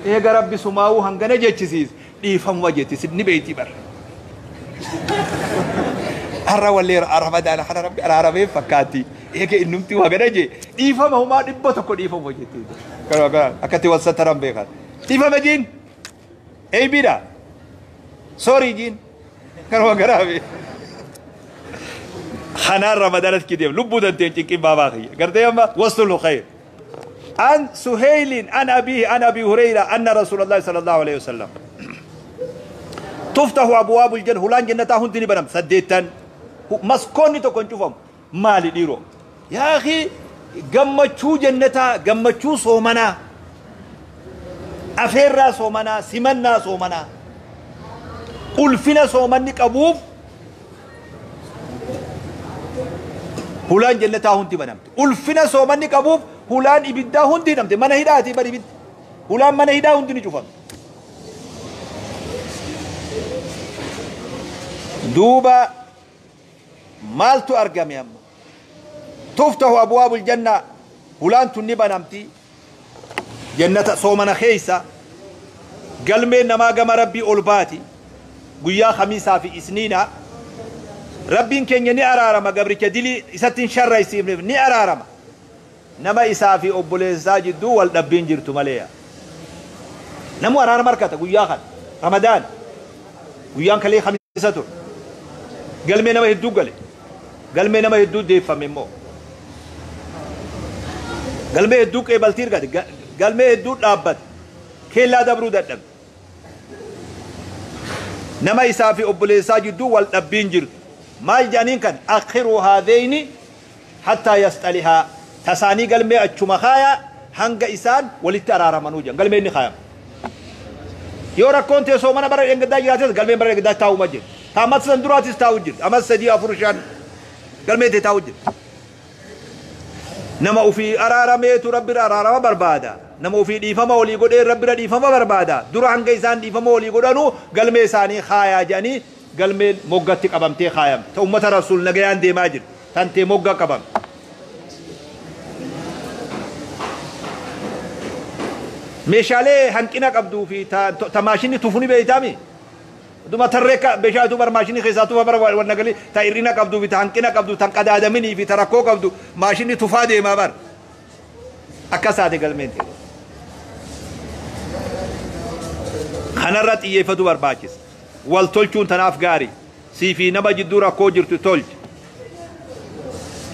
إيه غرب بسماو هنغني جتسيس ديفا ما جتسيس نبيتي بر أرى واللي رمضان أنا ربي أنا عربي فكاتي إيه إنهم تيوا غنجي ديفا ما هما دبتو كو ديفا ما جتي كلا كلا أكتي وسطرم بيخال Dhiifama jiin. Eebiidha. Soorii jiin. Kanuma garaabe. Kanaan Ramadaanatti kideef lubbuu danteen cinqin baabaa kiyya. Gartee amma wasulu khayr. عن سهيل عن أبيه عن أبي هريرة أن رسول الله صلى الله عليه وسلم تفتح أبواب الجنة هلان جنة هندني بنم سديتن مسكوني تو كنشوفهم مالي ديرو يا أخي gammachuu jannataa gammachuu soomanaa afeerraa soomanaa simannaa soomanaa ulfina soomanni qabuuf hulaan jannataa hundi banamte ulfina soomanni qabuuf hulaan ibiddaa hundi hidhamte mana hidhaatii bari ibiddi hulaan mana hidhaa hundi ni cufamte duuba maaltu argame amma تفتح أبواب الجنة هلان تنبا نمتي جنة صومنا خيسة قلمي نما قم ربي أولباتي قيا خميسة في إسنينة ربي كن يني أرارما قبرك دلي إساتين شر يسيبني ني أرارما نما إسافي أبوليسا جدو والدبين جرتو ماليا نمو أرارما ركتا قيا خل رمضان قيا كلي خميسة تر قلمي نما هدو قلي قلمي نما هدو ديفا ممو galmee hedduu qeebaltii argate galmee hedduu dhaabbate keellaa dabruu dadhabe nama isaa fi obboleessaa jidduu wal dhabbiin jirtu maal jedhaniin kan akhiruu haadheyni hattaa yasxalihaa tasaanii galmee achuma kaayaa hanga isaan walitti araaramanuu jedhan galmeen ni kaayama yoo rakkoon teessoo mana bara dheengaddaa jiraates galmeen bara dheengaddaa taa'uma jirti taammas san duraatis taa'u jirti amas 3 4 5 galmee tee taa'u jirti nama ufii araarameetu rabbira araarama barbaada nama ufii dhiifama olii godhee rabbira dhiifama barbaada dura hanga isaan dhiifama olii godhanu galmee isaanii kaayaa jedhanii galmeen moggatti qabamtee kaayamte ta ummata rasuul nagayaan deemaa jirti tantee mogga qabamte meeshaalee hanqina qabduu fi ta maashinni tufu ni beeytaami duma tarree meeshaa bar maashinni keessaa tufa bara wanna galii ta hir'ina qabduu fi ta hanqina qabdu ta qadaadaminii fi ta rakkoo qabdu maashinni tufaa deemaa bar akkas taate galmeen ta'e. Kanarra xiyyeeffatu barbaachisa. Wal tolchuun tanaaf gaarii sii fi nama jidduu rakkoo jirtu tolchi.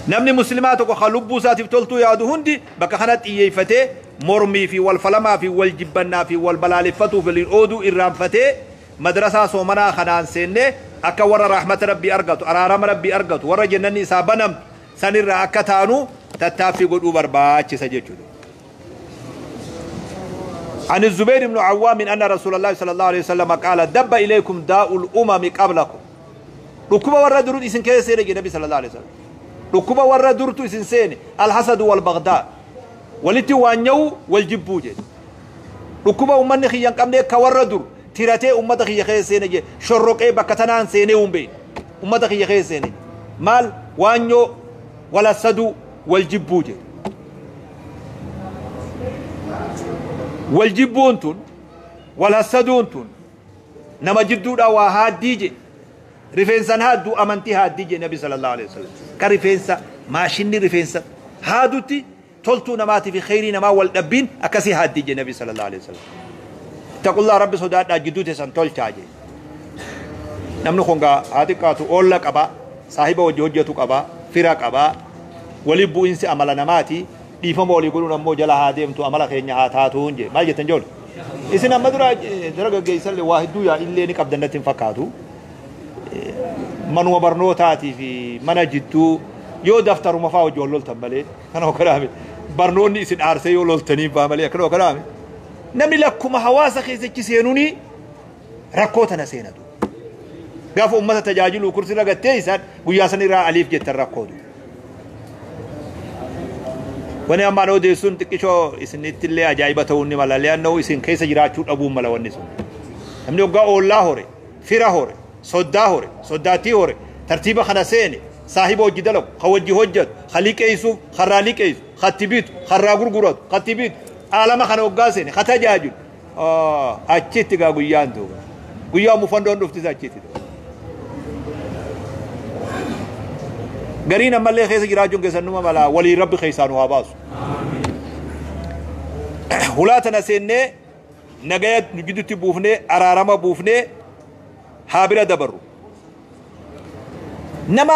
Namni muslimaa tokko kan lubbuu isaatiif toltuu yaadu hundi bakka kana xiyyeeffatee mormii fi wal falamaa fi wal jibbannaa fi wal balaaleffatuu fi waliin ooduu irraanfatee madrasaa soomanaa kanaan seennee akka warra rahmata rabbii argatu araarama rabbii argatu warra jannanni isaa banamtu sanirraa akka taanu tattaaffii godhuu barbaachisa jechuudha. عن الزبير بن عوام أن رسول الله صلى الله عليه وسلم قال دب إليكم داء الأمم قبلكم ركوب ورا درود إسن كيس سيني النبي صلى الله عليه وسلم ركوب ورا درتو إسن سيني الحسد والبغضاء ولتي وانيو والجبوجة ركوب أمني خيان قبلك كورا در tiratee ummata kiyya keessa seene je shorroqee bakka tanaan seenee hin beekne ummata kiyya keessa seene maal waanyoo wal hassaduu wal jibbuu jedhe wal jibbuun tun wal hassaduun tun nama jidduudha waa haaddii jedhe rifeensan haadduu amantii haaddii jedhe nabi sallallahu alaihi wasallam ka rifeensa maashinni rifeensa haadutti toltuu namaatii fi kheyrii namaa wal dhabbiin akkasii haaddii jedhe nabi sallallahu alaihi wasallam. اتقوا الله رب صداد جدوته سن تولچا جي نمنو كونغا هاتي اولا قبا صاحب وجه حجتو قبا فرا قبا ولي بوينسي عمل نماتي ديفم ولي غلو نمو جلا هادمتو عمل خينيا هاتاتو نجي مال جتن جول اسن امدرا درغ گيسل واحدو يا إلي ني قبدنتين فكاتو منو برنوتاتي في منا جدو يو دفتر مفا وجه لولتن مالي كانوا كلامي برنوني اسن ارسي يو لولتني فامالي كانوا كلامي namni lakkuma hawaasa keessatti seenuuni rakkoo tana seenatu. Gaafa uummata tajaajiluu kursi irra gattee isaan guyyaa san irraa aliif jettan rakkootu. Wani ammaan odeessuun xiqqishoo isinitti illee ajaa'iba ta'uu ni mala. Le'annoo isin keessa jiraachuu dhabuun mala wanni sun. Namni hoggaa oollaa hore, fira hore, soddaa hore, soddaattii hore, tartiiba kana seene, saahiba hojii dalagu, ka wajji hojjetu, ka liqeessuuf, karraa liqeessu, katti bitu, karraa gurguratu, katti bitu. Alama kana hoggaa seene, ka tajaajilu. Achitti gaa guyyaan duuba. Guyyaa mufandoon dhuftis achitti duuba. Gariin ammallee keessa jiraachuun keessan numa mala walii rabbi keessaa nu haa baasu. Hulaa tana seennee Nagaya nu gidduutti buufnee araarama buufnee haa bira dabarru. Nama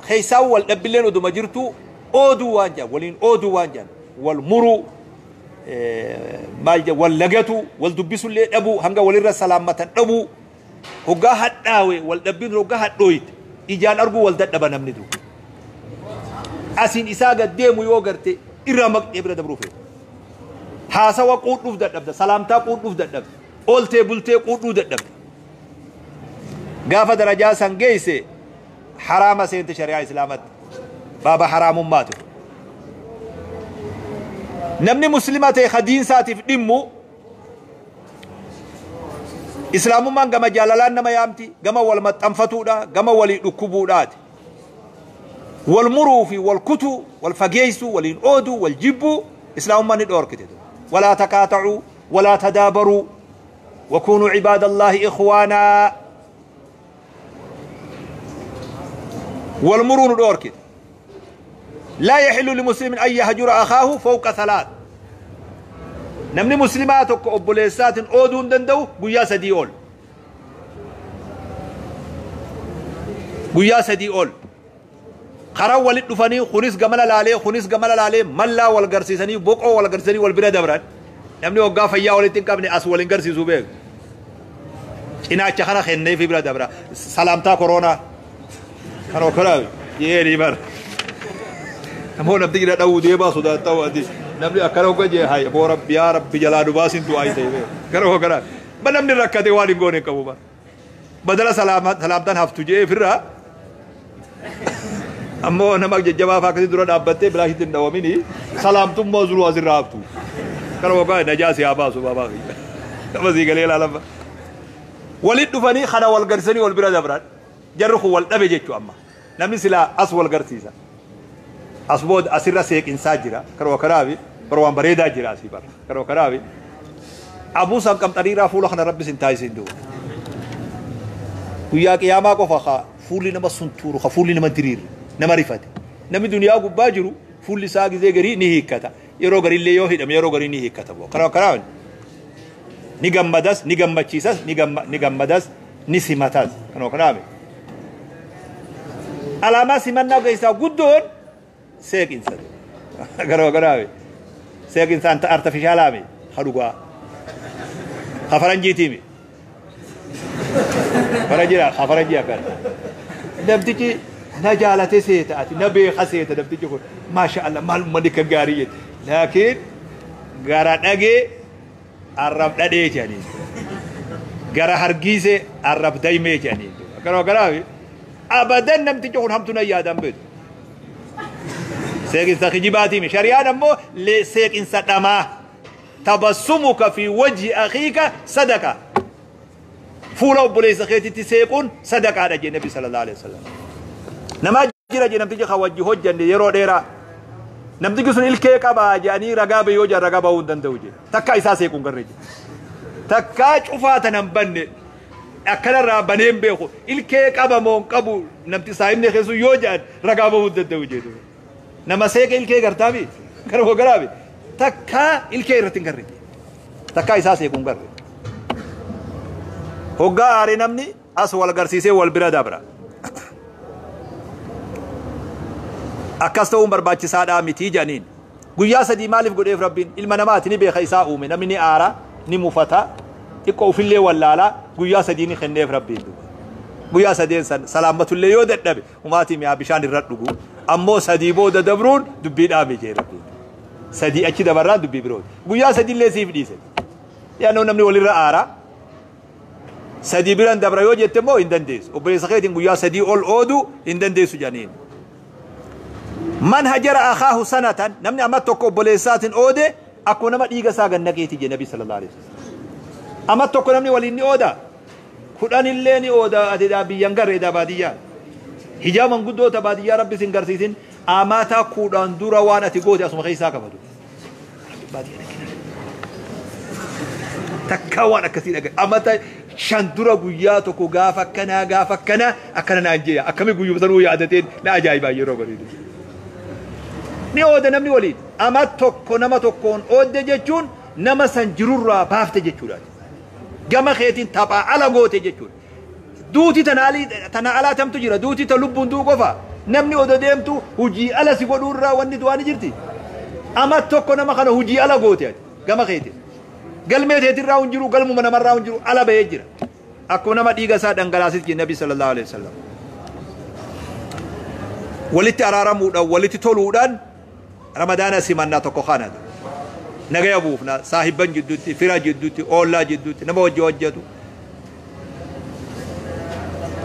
keessaa wal dhabbilleen oduma jirtu ooduu waan jedhan waliin ooduu waan jedhan wal muruu maal jedhan wal lagatu wal dubbisullee dhabuu hanga walirra salaammatan dhabuu hoggaa hadhaawe wal dhabbiin hoggaa hadhooyite ijaan arguu wal dadhaba namni du. Asiin isaa gad deemu yoo garte irraa maqxee bira dabruu feetu. Haasawa quudhuuf dadhabda, salaamtaa quudhuuf dadhabda, ooltee bultee quudhuu dadhabda. Gaafa darajaa san geesse haraama seente shari'aa islaamatti. Baaba haraamummaatu. Namni muslima ta'e hadiinsaatiif dhimmu islaamummaan gama jaalalaan nama yaamti, gama wal maxxanfatuudha, gama walii dhukkubuudhaati. Wal muruu fi wal kutuu, wal fageessuu, waliin ooduu, wal jibbuu islaamummaan ni dhoorkite. ولا تقاطعوا ولا تدابروا وكونوا عباد الله إخوانا والمرون دوركت لا يحل لمسلم أن يهجر أخاه فوق ثلاث نمني مسلماتك أبوليسات أودون دندو قيا سدي أول قيا سدي أول karaa walitti dhufanii kunis gamana laalee kunis gamana laalee mallaa wal garsiisanii boqoo wal garsiisanii wal bira dabran namni waggaa fayyaa walitti hin qabne as wal hin garsiisuu beeku. Cinaacha kana kenneefi bira dabra salaamtaa koronaa kan okkoraa jeeni bar. Namoo namti jira dhawuu deemaa sodaattaa waati namni akkana hogga jee hay boo rabbi yaa rabbi jalaa nu baasin du'aa ta'e beeku kana okkoraa ba namni rakkate waan hin goone qabu bar badala salaamtaan haftu jee ofirraa. Ammoo nama jajjabaa fa'aa akkasii dura dhaabbattee bilaashitti hin dhawamini salaamtummaa zuruu asirraa haftu. Kana waggaa najaa si haa baasu baabaa fi nama sii galee ilaalama. Walitti dhufanii kana wal garsanii wal bira dabran jarri kun wal dhabe jechuu amma namni silaa as wal garsiisa. As booda asirra seeqinsaa jira karoo kanaafi bara waan bareedaa jira asii bara karoo kanaafi abuusaan qabxaniiraa fuula kana rabbi sin taasisin duuba. Guyyaa qiyaamaa qofa haa fuulli nama suntuuru haa fuulli nama diriiru. Nama rifate namni duniyaa gubbaa jiru fuulli isaa gizee garii ni hiikkata yeroo gariillee yoo hidhame yeroo garii ni hiikkata karaa karaa ni gammadas ni gammachiisas ni gammadas ni simatas kanoo kanaame alaamaa simannaa keessaa guddoon seeqinsa karaa kanaame seeqinsa anta artifishaalaame ha dhugaa ha faranjiitiimi faranjiidha ha faranjii akkana namtichi na jaalate seeta ati na beeka seeta namtichi kun maasha Allah maal uummanni kan gaarii jette laakiin gara dhagee arrab dhadhee jedhanii gara hargiise arrab daymee jedhanii garoo garaafi abadan namtichi kun hamtu na yaadan beeku seeqinsa kijibaatiimi shari'aan ammoo seeqinsa dhamaa tabassumuka fi wajhi akhiika sadaqa fuula obboleessa keetitti seequun sadaqaadha jee nabi sallallahu alaihi wasallam. Nama jira jee namtichi kan wajji hojjanne yeroo dheeraa namtichi sun ilkee qabaa jedhanii ragaa bahee yoo jedhan ragaa bahuu hin danda'u jee takkaa isaa seequun garree jee takkaa cufaa tanan banne akkanarraa baneen beeku ilkee qaba moo hin qabu namti saahibni keessu yoo jedhan ragaa bahuu hin danda'u jee nama seeqa ilkee gartaami gara hoo garaabi takkaa ilkee irratti hin garree jee takkaa isaa seequun garree hoggaa aaree namni as wal garsiisee wal bira dabra. Akkas ta'uun barbaachisaadhaa mitii jedhaniin. Guyyaa sadii maaliif godheef rabbiin ilma namaati ni beeka isaa uume namni ni aara ni mufata xiqqoo ofillee wallaalaa guyyaa sadii ni kenneef rabbiin duuba. Guyyaa sadeen san salaammatullee yoo dadhabe umaatii mi'aa bishaan irra dhugu ammoo sadii booda dabruun dubbii dhaame jee rabbiin. Sadii achi dabarraan dubbii birooti. Guyyaa sadiillee siif dhiise. Yaannoo namni walirra aara. Sadii biran dabra yoo jette immoo hin dandeessu. Obboleessa keetiin guyyaa sadii ol oodu hin dandeessu jedhaniin. Man hajara akhaahu sanatan namni amma tokko obboleessaatiin oode akkuma nama dhiiga isaa gannaqeeti jee nabi sallallahu alaihi wasallam. Amma tokko namni waliin ni ooda. Kudhanillee ni ooda ati biyyan garree daa baadiyyaa. Hijaa manguddoota baadiyyaa rabbi sin garsiisin amata kudhan dura waan ati goote asuma keessaa qabatu. Takkaa waan akkasii dhagaye amata shan dura guyyaa tokko gaafa akkanaa gaafa akkanaa akkana naan jeeya akkami guyyuma sanuu yaadateen na ajaa'ibaa yeroo bareedu. Ni ooda namni waliin ama tokko nama tokkoon oodde jechuun Nama san jirurraa baafte jechuudha. Gama keetiin taphaa ala goote jechuudha. Duuti tana alaa tamtu jira. Duuti ta lubbuun du'u qofa. Namni odoo deemtu hujii ala si godhuurraa wanni du'aa ni jirti. Ama tokko nama kana hujii ala goote ati gama keetiin. Galmee teetirraa hin jiru, galmuma namarraa hin jiru, ala bahee jira. Akkuma nama dhiiga isaa dhangalaasit jedhe Nabi sallallahu alaihi wasallam. Walitti araaramuudhaan, walitti toluudhaan Ramadaana simannaa tokko kana. Nagaya buufna saahibban jidduutti, fira jidduutti, oollaa jidduutti, nama wajji hojjetu.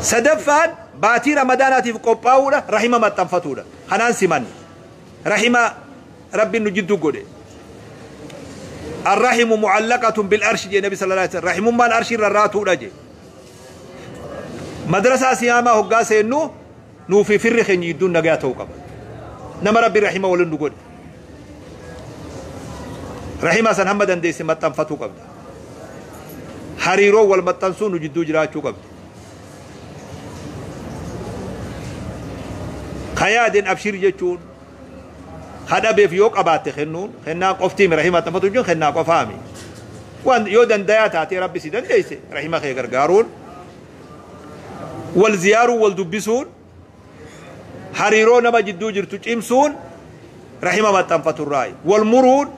Sadaffaan baatii Ramadaanaatiif qophaa'uudha, rahima maxxanfatuudha. Kanaan simanna. Rahima Rabbiin nu jidduu godhe. الرحم معلقة بالأرش جي النبي صلى الله عليه وسلم. رحم ما الأرش الراتو جي. مدرسة سياما هقا سينو نو في فرخ يدون نجاته قبل. نما ربي رحمه ولن نقول. رحمة سن هم دنديس متنفتو قبل. حريرو والمتنسو نجدو جراچو قبل. خياد أبشر جتون. هذا بيفيوك أبات خنون خنا قفتي من رحمة تفتو جون خنا قفامي. وان يودن ديات ربي سيدن ديس رحمة خير غارون. والزيار والدبسون. حريرو نما جدو جرتو إمسون. رحمة ما تنفتو الرأي. والمرون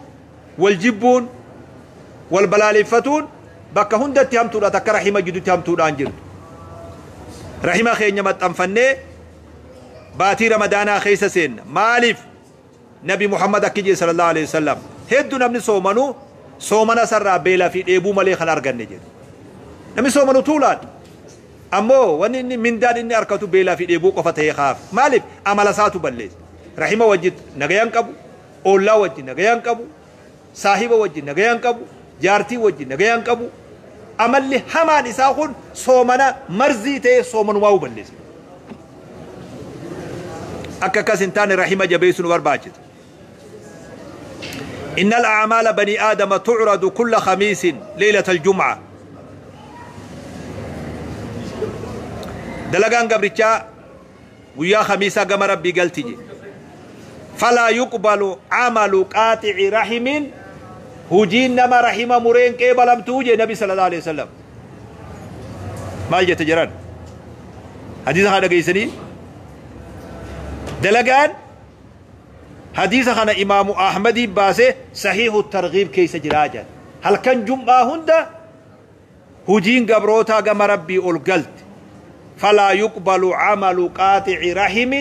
والجبون والبلالفتون بك هند تهمتو لا تك رحمة جدو تهمتو لا أنجر. رحمة خير نما تنفني باتي رمضان خيس سين مالف نبي محمد أكيد صلى الله عليه وسلم هدو نبني صومنو صومنا سر بيلا في إبو ملي خلار جنجد نبي صومنو طولان أمو وني من دار إني أركتو بيلا في إبو قفته خاف مالف أملا ساتو بلز رحمة وجد نجيان كابو أولا وجد نجيان كابو صاحب وجد نجيان كابو جارتي وجد نجيان كابو أمل همان إساخون صومنا مرزي تي صومن واو بلز أكا كاسنتان رحمة جبيسون ورباجد. إن الأعمال بني آدم تعرض كل خميس ليلة الجمعة. دلقان قبرتشا ويا خميسة قم ربي قلتجي. فلا يقبل عمل قاطع رحم هجين نما رحم مرين كيبلم توجي نبي صلى الله عليه وسلم. ما جت جران حديث هذا قيسني دلقان حديث خنا إمام أحمد باسه صحيح الترغيب كيس جراجا. هل كان جمعة هندا هجين قبروتا قم ربي ألقلت فلا يقبل عمل قاطع رحم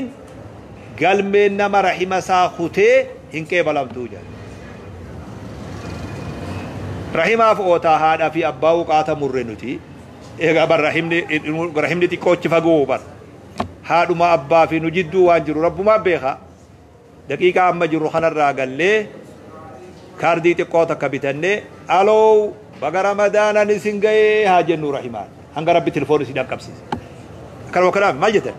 قال من نما رحم ساخته هنك بلام توجا. رحمة فوتا هذا في أباو قاطع مرنتي إيه قبر رحمني تكوتش فجو بر هذا ما أبا في نجدو وانجرو رب ما بيخا دقيقة أما جرو خنا الراجل لي كاردي تقوتا كبتني ألو بقى رمضان نسنجي هاجنو رحمان هنگ ربي تلفون سيدان كبسيس كلام كلام ما جت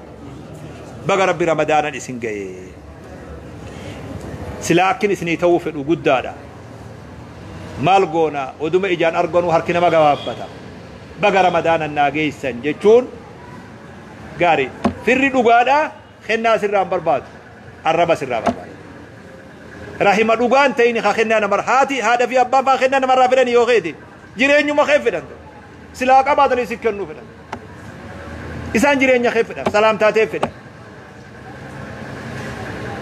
بقى ربي رمضان نسنجي سلاكن سني توفر وجود دادا مالغونا ودم إجان أرجونو هركنا ما جوابتا بقى رمضان الناجي سنجتون قاري في الرجالة خلنا سرام برباد الربا سرام برباد رحمة دوغان تيني خخنا نمر هاتي هذا في أبا خخنا نمر رافرني يوغيدي جيرين يوم خيفدن سلاك أبا دلي سكنو فدن إنسان جيرين يخيفدن سلام تاتي فدن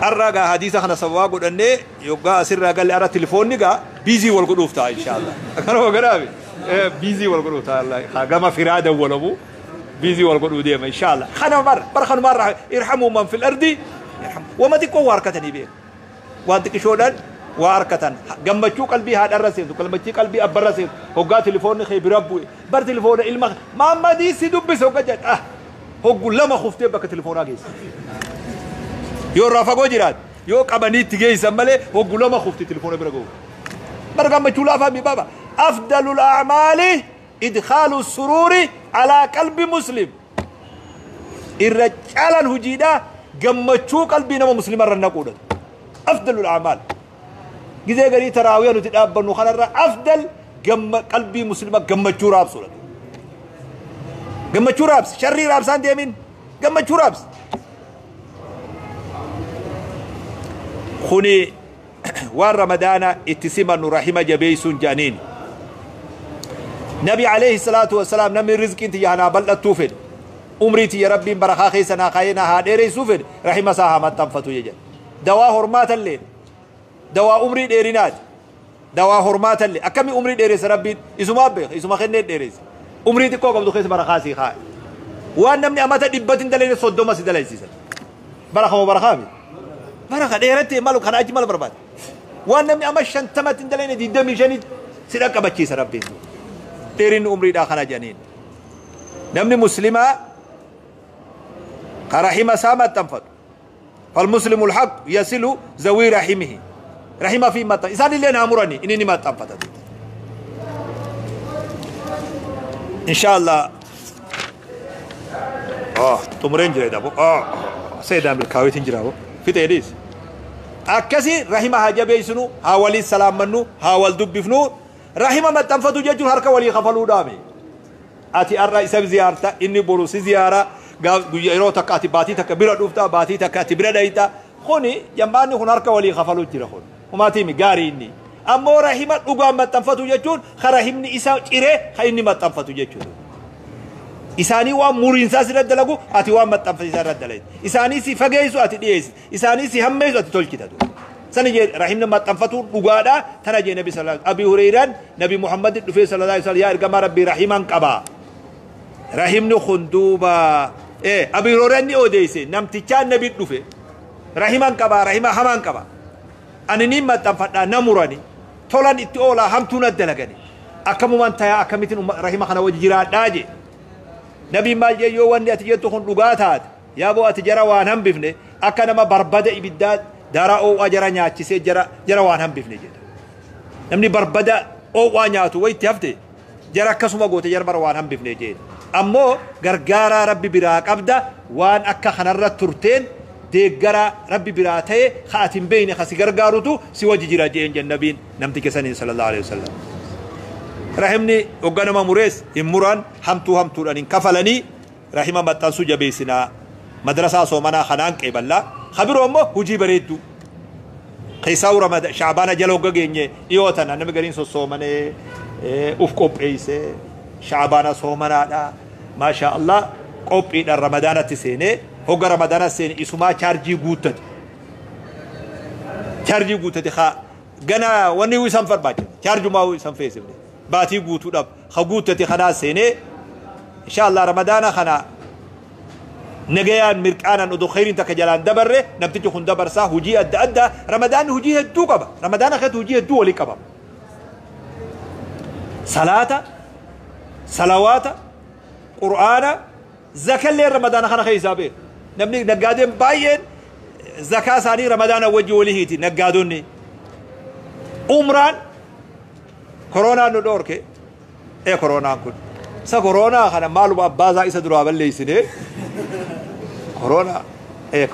الرجع حديث خنا سوا قدني يوجا سر رجع لأرى تليفون نجا بيزي والقروف تا إن شاء الله أنا وقرابي بيزي والقروف تا الله خا ما فرادة ولا بو بيزي والقروف ديما إن شاء الله خنا مر برخنا مر يرحموا من في الأرض يرحم وما تكون واركتني بيه وانت كشودن واركتن جمتشو قلبي هذا الرسيد وكلمتشي قلبي أب الرسيد هو تليفون خي بربوي بر تليفون المخ ما ما دي سيدو بس هو جت هو قول لما خفت بك تليفون أجيس يو رافقو جرات يو قبني تجي سمله هو قول لما خفت تليفون برجو برجع متشولا فمي بابا أفضل الأعمال إدخال السرور على قلب مسلم الرجال الهجيدة جمتشو قلبي نما مسلم الرنقودة أفضل الأعمال جزء غري تراويح نتدابن وخلنا أفضل جم قلبي مسلمة جمتشو راب سورة جمتشو رابس شري رابس عندي أمين جمتشو رابس خوني Waan Ramadaana itti simannu rahima jabeeysuun jedhaniin. Nabi alayhi salaatu wassalaam, namni rizqiin tiyya hanaa bal'attuu fedhe, umrii tiyya Rabbiin barakaa keessa naa kaayee naa haa dheereessuu fedhe, rahima isaa haa maxxanfatu jedhan. Dawaa hormaatallee, dawaa umrii dheerinaati. Dawaa hormaatallee akkami umrii dheeressa? Rabbiin isumaa beeka, isuma kennee dheeressa. Umrii xiqqoo qabdu keessa barakaa sii kaa'e. Waan namni amata 100tti hin dalayne 30 si dalaysiisan. Baraka moo barakaa miti? Baraka dheeratte malu kana achi mal barbaade? Waan namni ama 50tti hin dalayne 25tti si dhaqqabachiisa Rabbiin. Dheerinni umriidhaa kana jedhaniin. Namni Muslimaa ka rahima isaa maxxanfatu. فالمسلم الحق يصل ذوي رحمه. Rahima fi maxxan isaan illee naa murani, inni ni maxxanfata. Insha Allah xumureen jira dabo seedaa milkaaweetiin jira bo fixeedhiis. Akkasi rahima haa jabeessinu, haa waliin salaammannu, haa wal dubbifnu. Rahima maxxanfatu jechuun harka walii kafaluudhaami. Ati har'a isa ziyaarta, inni boru si ziyaara. Guyyaa yeroo takka ati baatii takka bira dhufta, baatii takka ati bira dhayita. Kuni jammaanni kun harka walii kafaluu jira. Kun humaatiimi gaarii. Inni ammoo rahima dhugaan maxxanfatu jechuun ka rahimni isa ciree ka inni maxxanfatu jechuudha. Isaanii waan muriinsaa sirra dalagu, ati waan maxxanfasiisaa irra dalayta. Isaanii si fageessu, ati dhiyeessi. Isaanii si hammeessu, ati tolchita. Sani jee rahimni maxxanfatu dhugaadha. Tana jee Nabi sallallahu Abi Hurayraan Nabi Muhammad dhufee sallallahu alaihi wasallam, "Yaa ergamaa Rabbii, rahiman qabaa." Rahimni kun duuba Abi Hurayraan ni odeesse. Namtichaan Nabi dhufe, "Rahiman qabaa, rahima hamaan qaba. Ani ni maxxanfadhaa, na murani. Tolan itti oolaa, hamtuu na dalagani. Akkamumaan tayaa? Akkamittiin rahima kana wajji jiraadhaa?" jee. Nabiin maal jee? "Yoo wanni ati jettu kun dhugaa taate, yaaboo ati jara waan hambifne, akka nama barbada ibiddaa daaraa oowwaa jara nyaachisee jara waan hambifne," jedha. Namni barbada oowwaa nyaatu wayitti hafte jara akkasuma goote, jara bara waan hambifne jeen. Ammoo gargaaraa Rabbi biraa qabda. Waan akka kanarra turteen deeggaraa Rabbi biraa ta'e ka ati hin beekne ka si gargaarutu si wajji jira jeen jennabiin namticha saniin sallallahu alaihi wasallam. Rahimni hogga nama murees hin muran, hamtuu hamtuudhaan hin kafalanii. Rahima maxxansuu jabeessinaa. Madrasaa soomanaa kanaan qeeballaa. Kabiroo immoo hujii bareedduu. Keessaa Ramada Shaabaana jala hogga geenye dhiyoo tana namni gariin sossoomanee uf qopheessee Shaabaana soomanaadha. Maasha Allah, qophiidhaan Ramadaanatti seenee, hogga Ramadaana seene isumaa chaarjii guuttate. Chaarjii guuttate haa gana wanni isaan barbaachifne, chaarjumaa isaan feesifne, baatii guutuudhaaf ha guuttate kanaa seenee, insha Allah Ramadaana kana nagayaan mirqaanan odoo khayriin takka jalaan dabarre namtichi kun dabarsaa. Hujii adda addaa, Ramadaanni hujii hedduu qaba. Ramadaana keessatti hujii hedduu walii qaba. Salaata, salawaata, Qur'aana, zakallee Ramadaana kana keessaa beeku. Namni naggaadeen baay'een zakaa isaanii Ramadaana wajji walii hiiti. Naggaadonni umraan koronaan nu dhoorke. Koronaan kun isa koronaa kana maaluma abbaasaa isa duraa balleessine. Koronaa,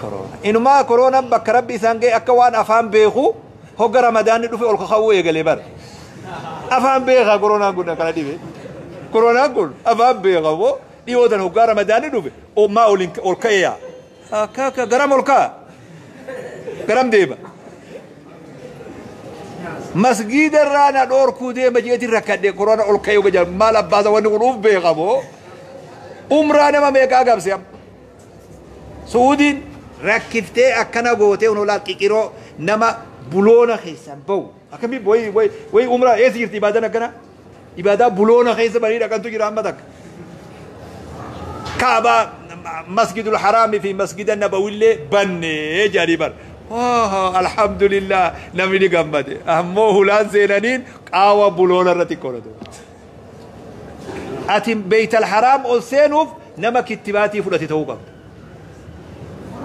koronaa inumaa koronaan bakka Rabbi isaan ga'e akka waan afaan beeku hogga Ramadaanni dhufe ol kaka'uu eegalee bara. Afaan beekaa koronaan kun akkana dhibe. Koronaan kun afaan beeka moo dhiyootan hoggaa Ramadaanni dhufe maa ol ka'e yaa akka akka garam ol ka'a, garam deema, masgiida irraa na dhoorkuu deema jeetiin rakkadhe. Korona ol ka'ee hogga jedhamu maal abbaasa wanni kun uf beeka moo umraa nama meeqaa gabse. Amma Suudiin rakkiftee akkana gootee onolaa qiqiroo nama buloona keessan bahu akkamii wayi wayi wayi umraa eessa jirti? Ibaadaan akkana ibaadaa buloona keessa banii dhaqantu jira. Amma takka Kaabaa, Masjidul Haraami fi Masjida Nabawillee bannee jedhanii bar. Alhamdulillah, namni ni gammade. Ammoo hulaan seenaniin qaawa buloona irratti qoratu. Ati Beeytal Haraam ol seenuuf nama kittibaatii fudhate ta'uu qabda.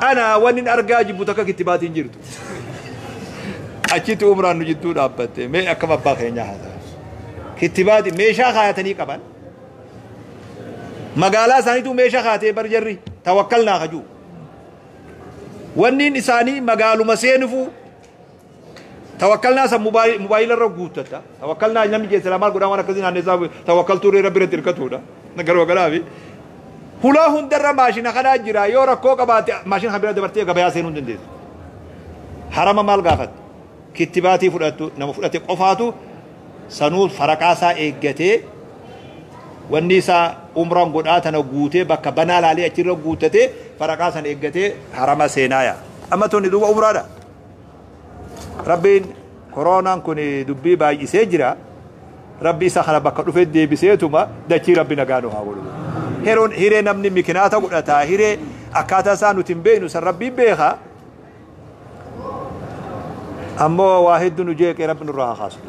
Ana wanni argaa jibbu takka kittibaatiin jirtu. Achitti umraan nu jidduu dhaabbatte. Mee akkam abbaa keenyaa haa ta'u. Kittibaati meeshaa kaayatanii qaban. Magaalaa isaaniitu meeshaa kaatee bar jarri tawakkalnaa kajuu. Wanniin isaanii magaaluma seenufuu tawakkalnaa san mobaayila irra guuttata. Tawakkalnaa namni jeessa maal godhaa? Waan akkasii naannessaa tawakkaltuu Rabbi irratti hirkatuudha. Garuu kanaafi hulaa hundarra maashina kanaa jira. Yoo rakkoo qabaate maashina kan bira dabartee gabayaa seenuu hin dandeessu. Harama maal gaafatte? Kittibaatii fudhattu nama fudhate qofaatu sanuu faraqaa isaa eeggatee wanni isaa umraan godhaa tana guutee bakka banaa laalee achirra guuttatee faraqaa sana eeggatee harama seenaaya. Amma tuni duuba umraadha. Rabbiin koronaan kun dubbii baay'isee jira. Rabbi isa kana bakka dhufee deebiseetuma dachii rabbi nagaa nu haa godhu. Heroon hiree namni mikinaata godhataa hiree akkaataa isaa nuti hin beeknu san rabbiin beeka. Ammoo waa hedduu nu jeeqee rabbi nurraa haa kaasu.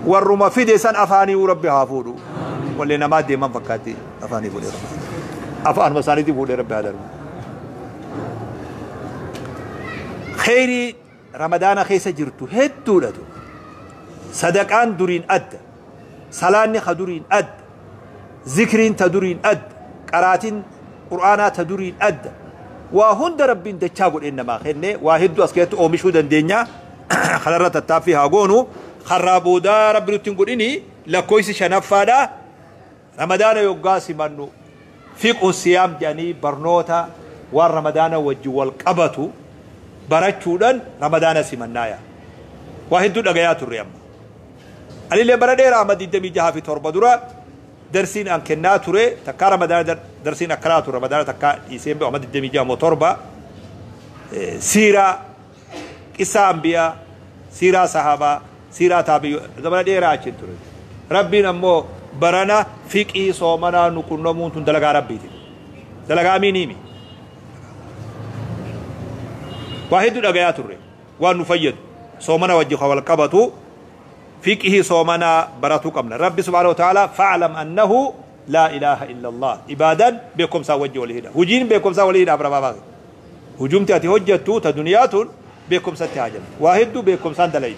Warruma fide san afaanii rabbi haa fuudhu. Wallee namaa deeman fakkaatti afaanii fuudhee rabbi. Afaanuma isaaniitii fuudhee rabbi haa darbu. Kheyrii Ramadaana keessa jirtu hedduudhatu. Sadaqaan duriin adda. Salaanni ka duriin adda. Zikriin ta duriin adda. Qaraatiin Qur'aanaa ta duriin adda. Waa hunda rabbiin dachaa godheen namaa kenne waa hedduu as keessatti oomishuu dandeenya. Kanarra tattaaffii haa goonu. Karraa boodaa rabbi nutti hin godhini lakkoofsi shanaffaadha. Ramadaana yoggaa simannu fiqhu siyaam jedhanii barnoota waan ramadaana wajji wal qabatu barachuudhaan ramadaana simannaaya. Waa hedduu dhagayaa turre amma. Anillee bara dheeraa amma 26 fi 7 dura darsiin an kennaa ture takkaa ramadaana darsiin akkanaa ture ramadaana takkaa dhiiseen beeku amma 26 moo 7 siiraa qissaa ambiyaa siiraa sahaabaa siiraa taabii zamana dheeraa achiin ture. Rabbiin ammoo barana fiqii soomanaa nu qunnamuun tun dalagaa rabbiiti. Dalagaa miiniimi. Waa hedduu dhagayaa turre waan nu fayyadu soomana wajji kan wal qabatu fiqhii soomanaa baratuu qabna. Rabbi subhaanahu wa ta'ala fa'alam annahu laa ilaaha illa Allah. Ibaadaan beekumsaa wajji walii hidha. Hujiin beekumsaa walii hidha abra baase. Hujumti ati hojjettu ta duniyaa tun beekumsatti haajamti. Waa hedduu beekumsaan dalayi.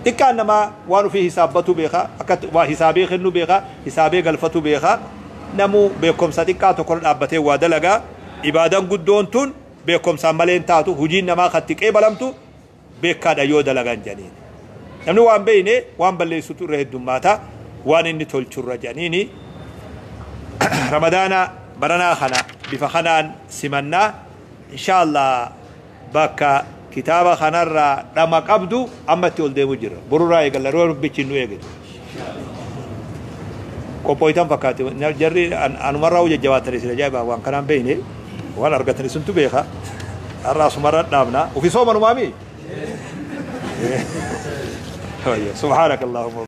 Xiqqaan namaa waan ofii hisaabbatu beeka akka waa hisaabee kennu beeka hisaabee galfatu beeka namuu beekumsa xiqqaa tokko dhaabbatee waa dalagaa. Ibaadaan guddoon tun beekumsaan malee hin taatu hujiin namaa katti qeebalamtu beekaadha yoo dalagan jedhaniin. Namni waan beeyne waan balleessutu irra heddummaata waan inni tolchurra jedhaniini. Ramadaana baranaa kana bifa kanaan simannaa inshaallah bakka kitaaba kanarraa dhama qabdu ammatti ol deemu jira. Borurraa eegalla yeroo rabbichi nu eegatu. Qophooytan fakkaate jarri anumarraa jajjabaatanii isin ajaa'ibaa waan kanaan beeyne waan argatanii suntu beeka. Har'a asumarra dhaabna. Ofii soomanumaami? سبحانك اللهم.